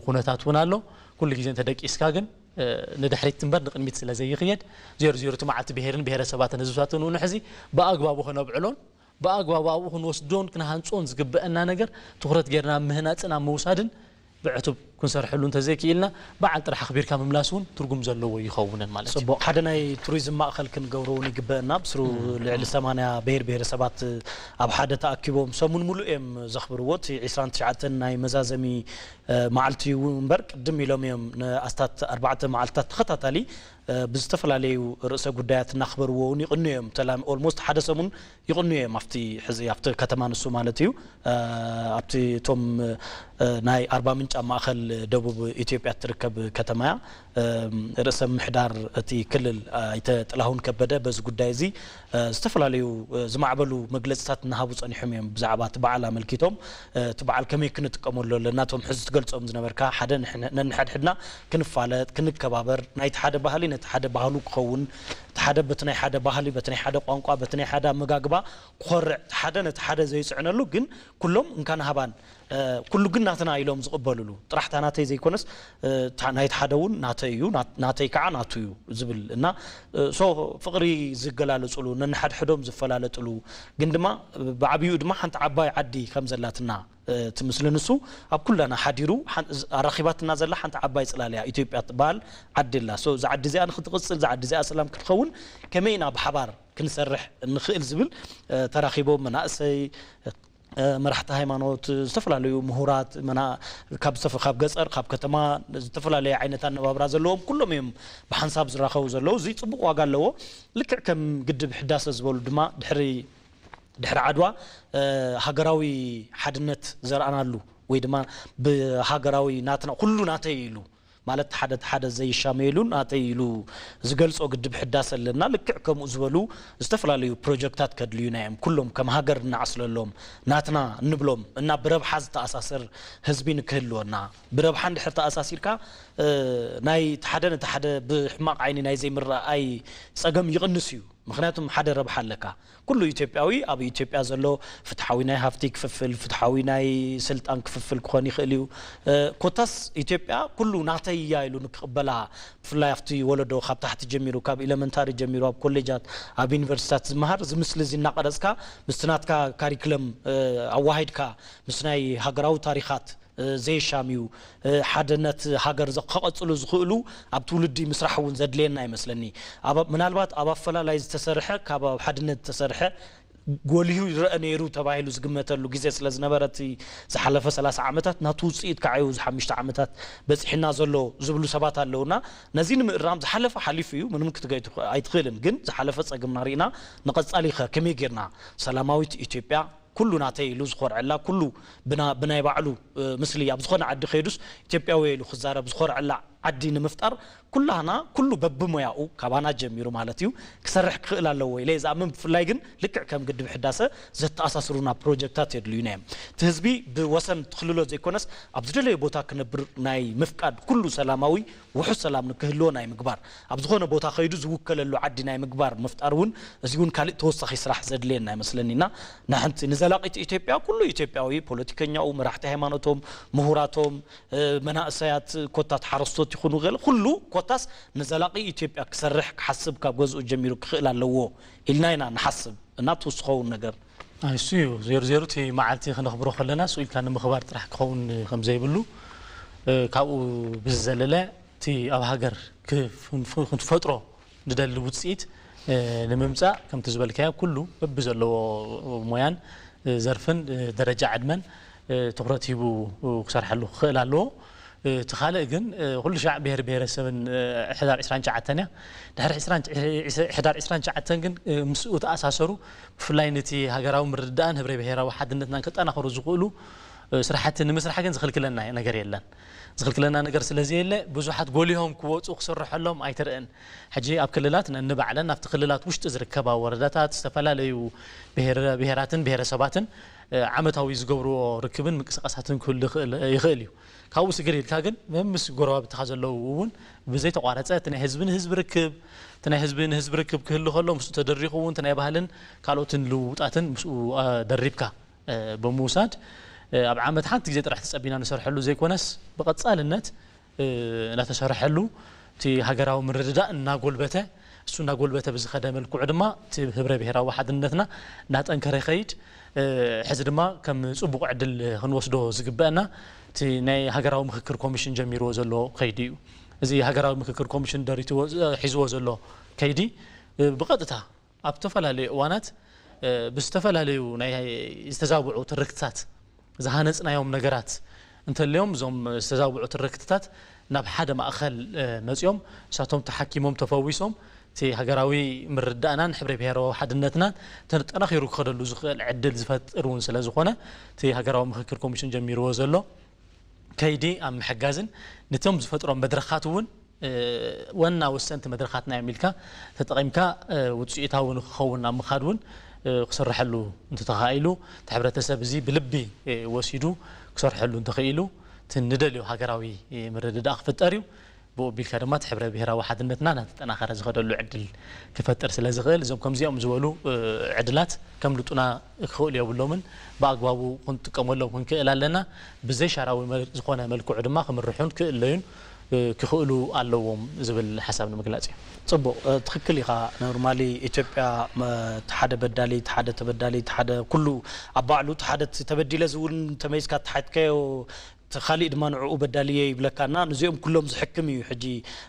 ኩነታት እውን ኣሎ። ኩሉ ግዜ እንተደቂስካ ግን ንድሕሪት እምበር ንቕድሚት ስለ ዘይኽየድ ዜሮ ዜሮ እቲ መዓልቲ ብሄርን ብሄረሰባትን ህዝብታትን እውን ሕዚ ብኣግባቡ ከነብዕሎን ብኣግባቡ ኣብኡ ክንወስዶን ክንሃንጾን ዝግበአና ነገር ትኹረት ጌርና ኣብ ምህናጽን ኣብ ምውሳድን ብዕቱብ ክንሰርሐሉ እንተዘይክኢልና በዓል ጥራሕ ኣኽቢርካ ምምላስ እውን ትርጉም ዘለዎ ይኸውንን ማለት እዩ። ጽቡቕ። ሓደ ናይ ቱሪዝም ማእኸል ክንገብሮ እውን ይግበአና። ብስሩ ልዕሊ ሰማንያ ብሄር ብሄረሰባት ኣብ ሓደ ተኣኪቦም ሰሙን ሙሉእ እዮም ዘኽብርዎ። እቲ ዕስራን ትሽዓተን ናይ መዛዘሚ መዓልቲ እዩ እምበር ቅድም ኢሎም እዮም ንኣስታት ኣርባዕተ መዓልትታት ተኸታታሊ ብዝተፈላለዩ ርእሰ ጉዳያት እናኽበርዎ እውን ይቕኑ እዮም። ተላሚ ኦልሞስት ሓደ ሰሙን ይቕኑ እዮም ኣብቲ ሕዚ ኣብቲ ከተማ ንሱ ማለት እዩ። ኣብቲ እቶም ናይ ኣርባ ምንጭ ኣብ ማእኸል ደቡብ ኢትዮጵያ እትርከብ ከተማ እያ። ርእሰ ምምሕዳር እቲ ክልል ኣይተ ጥላሁን ከበደ በዚ ጉዳይ እዚ ዝተፈላለዩ ዝማዕበሉ መግለፅታት እናሃቡ ፀኒሖም እዮም። ብዛዕባ እቲ በዓል ኣመልኪቶም እቲ በዓል ከመይ ክንጥቀመሉ ኣለና እቶም ሕዚ ትገልፆም ዝነበርካ ሓደ ንሕን- ነንሓድሕድና ክንፋለጥ ክንከባበር ናይቲ ሓደ ባህሊ ነቲ ሓደ ባህሉ ክኸውን እቲ ሓደ በቲ ናይ ሓደ ባህሊ በቲ ናይ ሓደ ቋንቋ በቲ ናይ ሓደ ኣመጋግባ ክኾርዕ እቲ ሓደ ነቲ ሓደ ዘይፅዕነሉ ግን ኩሎም እንካን ሃባን ኩሉ ግን ናትና ኢሎም ዝቕበልሉ ጥራሕ እታ ናተይ ዘይኮነስ ናይቲ ሓደ እውን ናተይ እዩ ናተይ ከዓ ናቱ እዩ ዝብል እና ሶ ፍቕሪ ዝገላለፅሉ ነንሓድሕዶም ዝፈላለጥሉ ግን ድማ ብዓብይኡ ድማ ሓንቲ ዓባይ ዓዲ ከም ዘላትና እቲ ምስሊ ንሱ ኣብ ኩላና ሓዲሩ ኣራኺባትና ዘላ ሓንቲ ዓባይ ፅላል እያ ኢትዮጵያ ትበሃል ዓዲ ኣላ እዛ ዓዲ እዚኣ ንክትቕፅል እዛ ዓዲ እዚኣ ሰላም ክትኸውን ከመይ ኢና ብሓባር ክንሰርሕ ንኽእል ዝብል ተራኺቦም መናእሰይ መራሕቲ ሃይማኖት ዝተፈላለዩ ምሁራት ካብ ገፀር ካብ ከተማ ዝተፈላለየ ዓይነት ኣነባብራ ዘለዎም ኩሎም እዮም ብሓንሳብ ዝራኸቡ ዘለዉ እዚ ፅቡቅ ዋጋ ኣለዎ ልክዕ ከም ግድብ ሕዳሰ ዝበሉ ድማ ድሕሪ ድሕሪ ዓድዋ ሃገራዊ ሓድነት ዘርኣናሉ ወይ ድማ ብሃገራዊ ናትና ኩሉ ናተይ ኢሉ ማለት ሓደ ሓደ ዘይሻመየሉ ናተይ ኢሉ ዝገልፆ ግድብ ሕዳሰ ኣለና ልክዕ ከምኡ ዝበሉ ዝተፈላለዩ ፕሮጀክታት ከድልዩና እዮም ኩሎም ከም ሃገር እናዓስለሎም ናትና እንብሎም እና ብረብሓ ዝተኣሳሰር ህዝቢ ንክህልወና ብረብሓ እንድሕር ተኣሳሲርካ ናይ ሓደ ነቲ ሓደ ብሕማቕ ዓይኒ ናይ ዘይምረኣይ ፀገም ይቕንስ እዩ ምኽንያቱም ሓደ ረብሓ ኣለካ ኩሉ ኢትዮጵያዊ ኣብ ኢትዮጵያ ዘሎ ፍትሓዊ ናይ ሃፍቲ ክፍፍል ፍትሓዊ ናይ ስልጣን ክፍፍል ክኾን ይኽእል እዩ ኮታስ ኢትዮጵያ ኩሉ ናተይ እያ ኢሉ ንክቕበላ ብፍላይ ኣብቲ ወለዶ ካብ ታሕቲ ጀሚሩ ካብ ኢለመንታሪ ጀሚሩ ኣብ ኮሌጃት ኣብ ዩኒቨርሲታት ዝመሃር እዚ ምስሊ እዚ እናቐረፅካ ምስቲ ናትካ ካሪክለም ኣዋሂድካ ምስ ናይ ሃገራዊ ታሪኻት ዘየሻምዩ ሓድነት ሃገር ከቐፅሉ ዝኽእሉ ኣብ ትውልዲ ምስራሕ እውን ዘድልየና ይመስለኒ። ምናልባት ኣብ ኣፈላላይ ዝተሰርሐ ካብ ኣብ ሓድነት ዝተሰርሐ ጎሊሁ ይረአ ነይሩ ተባሂሉ ዝግመተሉ ግዜ ስለ ዝነበረ እቲ ዝሓለፈ ሰላሳ ዓመታት ናቱ ውፅኢት ከዓ እዩ እዚ ሓሙሽተ ዓመታት በፂሕና ዘሎ ዝብሉ ሰባት ኣለውና። ነዚ ንምእራም ዝሓለፈ ሓሊፉ እዩ ምንም ክትገይ ኣይትኽእልን ግን ዝሓለፈ ፀገምና ርኢና ንቐፃሊ ከ ከመይ ጌርና ሰላማዊት ኢትዮጵያ ኩሉ ናተይ ኢሉ ዝኾርዐላ ኩሉ ብናይ ባዕሉ ምስሊ ኣብ ዝኾነ ዓዲ ከይዱስ ኢትዮጵያዊ ኢሉ ክዛረብ ዝኾርዐላ ዓዲ ንምፍጣር ኩላህና፣ ኩሉ በብሞያኡ፣ ካባና ጀሚሩ ማለት እዩ፣ ክሰርሕ ክኽእል ኣለዎ ኢለ እየ ዝኣምን። ብፍላይ ግን ልክዕ ከም ግድብ ሕዳሰ ዘተኣሳስሩና ፕሮጀክታት የድልዩና እዮም። እቲ ህዝቢ ብወሰን ትኽልሎ ዘይኮነስ፣ ኣብ ዝደለዮ ቦታ ክነብር ናይ ምፍቃድ፣ ኩሉ ሰላማዊ ውሑስ ሰላም ንክህልዎ ናይ ምግባር፣ ኣብ ዝኾነ ቦታ ከይዱ ዝውከለሉ ዓዲ ናይ ምግባር ምፍጣር እውን፣ እዚ እውን ካልእ ተወሳኺ ስራሕ ዘድልየና ይመስለኒ። እና ንሓንቲ ንዘላቒት ኢትዮጵያ ኩሉ ኢትዮጵያዊ፣ ፖለቲከኛኡ፣ መራሕቲ ሃይማኖቶም፣ ምሁራቶም፣ መናእሰያት ኮታት ሓረስቶት ይኹኑ ገለ ኩሉ ኮታስ ንዘላቒ ኢትዮጵያ ክሰርሕ ክሓስብ ካብ ገዝኡ ጀሚሩ ክኽእል ኣለዎ ኢልና ኢና ንሓስብ። እና ትውስኸውን ነገር? ኣይ፣ እሱ እዩ ዜሩ ዜሩ እቲ መዓልቲ ክነኽብሮ ከለና ስኡ ኢልካ ንምኽባር ጥራሕ ክኸውን ከም ዘይብሉ፣ እ፣ ካብኡ ብዝዘለለ እቲ ኣብ ሃገር ክፍ-፣ ክንፈጥሮ ንደሊ ውፅኢት፣ እ፣ ንምምፃእ ከምቲ ዝበልካዮ ኩሉ በብዘለዎ ሞያን፣ እ፣ ዘርፍን፣ እ፣ ደረጃ ዕድመን፣ እ፣ ትኹረት ሂቡ ክሰርሐሉ ክኽእል ኣለዎ። እ፣ እቲ ካልእ ግን፣ እ፣ ኩሉ ሻዕ ብሄር ብሄረሰብን፣ እ፣ ሕዳር ዕስራን ትሽዓተን እያ። ድሕሪ ዕስራን፣ ሕዳር ዕስራን ትሽዓተን ግን፣ እ፣ ምስኡ ተኣሳሰሩ ብፍላይ ነቲ ሃገራዊ ምርድዳእን ህብረ ብሄራዊ ሓድነትናን ከጠናኽሩ ዝኽእሉ፣ እ፣ ስራሕቲ ንምስራሕ ግን ዝኽልክለና ነገር የለን። ዝኽልክለና ነገር ስለ ዘየለ ብዙሓት ጎሊሆም ክወፁ ክስርሐሎም ኣይትርእን። ሕጂ ኣብ ክልላት ነንባዕለን ኣብቲ ክልላት ውሽጢ ዝርከባ ወረዳታት ዝተፈላለዩ ብሄረ-፣ ብሄራትን ብሄረሰባትን፣ እ፣ ዓመታዊ ዝገብርዎ ርክብን ምንቅስቃሳትን ክህሉ ይኽእል፣ ይኽእል እዩ። ካብኡ ስግር ኢልካ ግን ምስ ጎረባብትኻ ዘለዉ እውን ብዘይተቋረፀ እቲ ናይ ህዝቢ ንህዝቢ ርክብ፣ እቲ ናይ ህዝቢ ንህዝቢ ርክብ ክህሉ ከሎ ምስኡ ተደሪኹ እውን እቲ ናይ ባህልን ካልኦትን ልውውጣትን ምስኡ፣ እ፣ ደሪብካ፣ እ፣ ብምውሳድ፣ እ፣ ኣብ ዓመት ሓንቲ ግዜ ጥራሕ ተጸቢና ንሰርሐሉ ዘይኮነስ ብቐጻልነት፣ እ፣ እናተሰርሐሉ እቲ ሃገራዊ ምርድዳእ እናጎልበተ፣ እሱ እናጎልበተ ብዝኸደ መልክዑ ድማ እቲ ህብረ ብሄራዊ ሓድነትና እናጠንከረ ይኸይድ። እ፣ ሕዚ ድማ ከም ጽቡቕ ዕድል ክንወስዶ ዝግበአና እቲ ናይ ሃገራዊ ምኽክር ኮሚሽን ጀሚርዎ ዘሎ ከይዲ እዩ። እዚ ሃገራዊ ምኽክር ኮሚሽን ደሪትዎ፣ እ፣ ሒዝዎ ዘሎ ከይዲ፣ እ፣ ብቐጥታ ኣብ ዝተፈላለዩ እዋናት፣ እ፣ ብዝተፈላለዩ ናይ ዝተዛብዑ ትርክትታት ዝሃነጽናዮም ነገራት እንተልዮም፣ እዞም ዝተዛብዑ ትርክትታት ናብ ሓደ ማእኸል፣ እ፣ መጺኦም፣ ንሳቶም ተሓኪሞም፣ ተፈዊሶም፣ እቲ ሃገራዊ ምርድዳእናን ሕብረ ብሄራዊ ሓድነትናን ተጠናኺሩ ክኸደሉ ዝኽእል ዕድል ዝፈጥር እውን ስለ ዝኾነ፣ እቲ ሃገራዊ ምኽክር ኮሚሽን ጀሚርዎ ዘሎ ከይዲ ኣብ ምሕጋዝን ነቶም ዝፈጥሮም መድረኻት እውን፣ እ፣ ዋና ወሰንቲ መድረኻትና እዮም ኢልካ ተጠቒምካ፣ እ፣ ውፅኢታዊ ንክኸውን ኣብ ምኻድ እውን፣ እ፣ ክስርሐሉ እንተተኻኢሉ፣ እቲ ሕብረተሰብ እዚ ብልቢ፣ እ፣ ወሲዱ ክሰርሐሉ እንተኽኢሉ፣ እቲ ንደልዮ ሃገራዊ፣ እ፣ ምርድዳእ ክፍጠር እዩ። ብኡ ኣቢልካ ድማ እቲ ሕብረ ብሄራዊ ሓድነትና እናተጠናኸረ ዝኸደሉ ዕድል ክፈጥር ስለ ዝኽእል፣ እዞም ከምዚኦም ዝበሉ፣ እ፣ ዕድላት ከምልጡና ክኽእሉ የብሎምን። ብኣግባቡ ክንጥቀመሎም ክንክእል ኣለና። ብዘይ ሻራዊ መል-፣ ዝኾነ መልክዑ ድማ ክምርሑን ክእለዩን፣ እ፣ ክኽእሉ ኣለዎም ዝብል ሓሳብ ንምግላጽ እዩ። ጽቡቕ፣ እ፣ ትኽክል ኢኻ። ኖርማሊ ኢትዮጵያ፣ መ-፣ እቲ ሓደ በዳሊ፣ እቲ ሓደ ተበዳሊ፣ እቲ ሓደ ኩሉ ኣብ ባዕሉ፣ እቲ ሓደ እቲ ተበዲለ ዝብል እንተመይዝካ፣ እቲ ሓትካዮ እቲ ካሊእ ድማ ንዕኡ በዳሊ እየ ይብለካ። እና ነዚኦም ኩሎም ዝሕክም እዩ። ሕጂ፣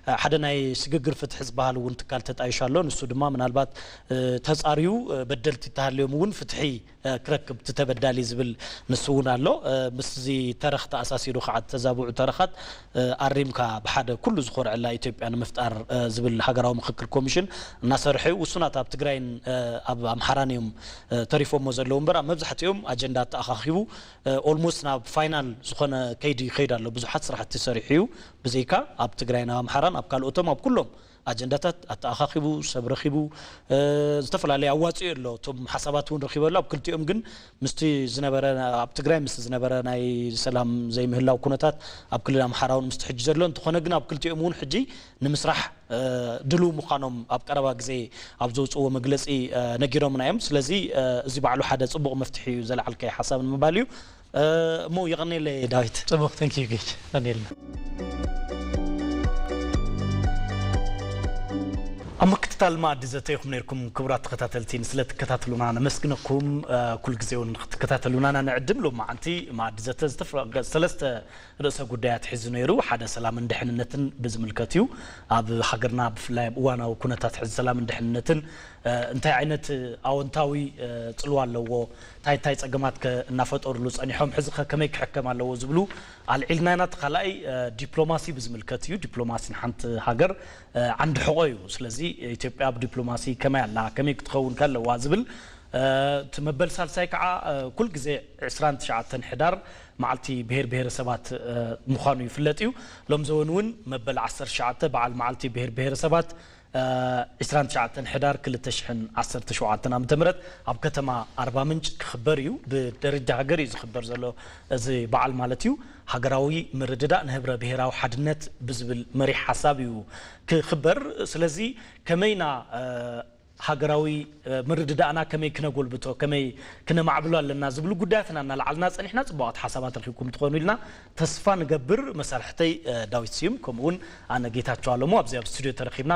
እ፣ ሓደ ናይ ስግግር ፍትሒ ዝበሃል እውን ትካል ተጣይሹ ኣሎ። ንሱ ድማ ምናልባት፣ እ፣ ተጻርዩ፣ እ፣ በደልቲ እንተሃልዮም እውን ፍትሒ፣ እ፣ ክረክብ እቲ ተበዳሊ ዝብል ንሱ እውን ኣሎ። እ፣ ምስዚ ተረኽ ተኣሳሲሩ ከዓ፣ ተዛብዑ ተረኻት፣ እ፣ ኣሪምካ ብሓደ ኩሉ ዝኾርዐላ ኢትዮጵያ ንምፍጣር፣ እ፣ ዝብል ሃገራዊ ምኽክር ኮሚሽን እናሰርሐ እዩ። ውሱናት ኣብ ትግራይን፣ እ፣ ኣብ ኣምሓራን እዮም፣ እ፣ ተሪፎሞ ዘለዉ እምበር፣ ኣብ መብዛሕትኦም ኣጀንዳ ተኣኻኺቡ፣ እ፣ ኦልሞስት ናብ ፋይናል ዝኾነ ከይዲ ይኸይድ ኣሎ። ብዙሓት ስራሕቲ ሰሪሑ እዩ። ብዘይካ ኣብ ትግራይን ኣብ ኣምሓራን፣ ኣብ ካልኦቶም፣ ኣብ ኩሎም ኣጀንዳታት ኣተኣኻኺቡ፣ ሰብ ረኺቡ፣ እ፣ ዝተፈላለዩ ኣዋፅኡ ኣሎ። እቶም ሓሳባት እውን ረኺቡ ኣሎ። ኣብ ክልቲኦም ግን ምስቲ ዝነበረ፣ ኣብ ትግራይ ምስቲ ዝነበረ ናይ ሰላም ዘይምህላው ኩነታት፣ ኣብ ክልል ኣምሓራ እውን ምስቲ ሕጂ ዘሎ፣ እንተኾነ ግን ኣብ ክልቲኦም እውን ሕጂ ንምስራሕ፣ እ፣ ድሉው ምዃኖም ኣብ ቀረባ ግዜ ኣብ ዘውፅእዎ መግለፂ፣ እ፣ ነጊሮምና እዮም። ስለዚ፣ እ፣ እዚ ባዕሉ ሓደ ፅቡቕ መፍትሒ እዩ፣ ዘልዓልካዮ ሓሳብ ንምባል እዩ። እ፣ እሞ የቐኔለይ ዳዊት። ጽቡቕ፣ thank you ጌች። ቀኔልና። ኣብ ምክትታል መኣዲ ዘተ ኢኹም ነይርኩም፣ ክቡራት ተኸታተልቲ። ንስለ ትከታተሉና ነመስግነኩም። እ፣ ኩል ግዜ እውን ክትከታተሉና ኢና ንዕድም። ሎማዓንቲ መኣዲ ዘተ ዝተፈ-፣ ሰለስተ ርእሰ ጉዳያት ሒዙ ነይሩ። ሓደ ሰላምን ድሕንነትን ብዝምልከት እዩ። ኣብ ሃገርና ብፍላይ ኣብ እዋናዊ ኩነታት ሕዚ ሰላምን ድሕንነትን፣ እ፣ እንታይ ዓይነት ኣወንታዊ፣ እ፣ ጽልዋ ኣለዎ? እንታይ እንታይ ጸገማት ከ እናፈጠሩሉ ጸኒሖም? ሕዚ ከ ከመይ ክሕከም ኣለዎ ዝብሉ ኣልዒልና ኢና። እቲ ካልኣይ፣ እ፣ ዲፕሎማሲ ብዝምልከት እዩ። ዲፕሎማሲ ንሓንቲ ሃገር፣ እ፣ ዓንዲ ሕቖ እዩ። ስለዚ ኢትዮጵያ ኣብ ዲፕሎማሲ ከመይ ኣላ? ከመይ ክትኸውን ከለዋ ዝብል፣ እቲ መበል ሳልሳይ ከዓ ኩል ግዜ ዕስራን ትሽዓተን ሕዳር መዓልቲ ብሄር ብሄረሰባት ምዃኑ ይፍለጥ እዩ። ሎም ዘወን እውን መበል ዓሰርተ ትሽዓተ በዓል መዓልቲ ብሄር ብሄረሰባት ዕስራን ትሽዓተን ሕዳር ክልተ ሽሕን ዓሰርተ ሸውዓተን ዓመተ ምህረት ኣብ ከተማ ኣርባ ምንጭ ክኽበር እዩ። ብደረጃ ሃገር እዩ ዝኽበር ዘሎ እዚ በዓል ማለት እዩ። ሃገራዊ ምርድዳእ ንህብረ ብሄራዊ ሓድነት ብዝብል መሪሕ ሓሳብ እዩ ክኽበር። ስለዚ ከመይና ሃገራዊ ምርድዳእና ከመይ ክነጎልብቶ፣ ከመይ ክነማዕብሎ ኣለና ዝብሉ ጉዳያትና እናልዓልና ጸኒሕና። ጽቡቓት ሓሳባት ረኺብኩም ትኾኑ ኢልና ተስፋ ንገብር። መሳርሕተይ ዳዊት ስዩም ከምኡ እውን ኣነ ጌታቸው ኣለሙ ኣብዚ ኣብ ስቱድዮ ተረኺብና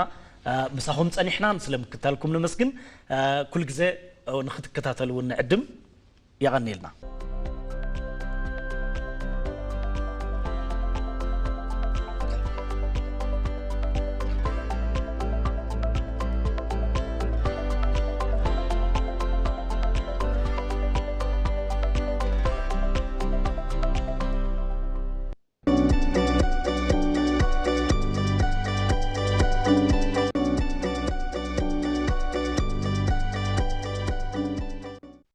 ምሳኹም ጸኒሕና። ስለምክታልኩም ነመስግን። ኩል ግዜ ንክትከታተሉ እውን ንዕድም። የቐንየልና።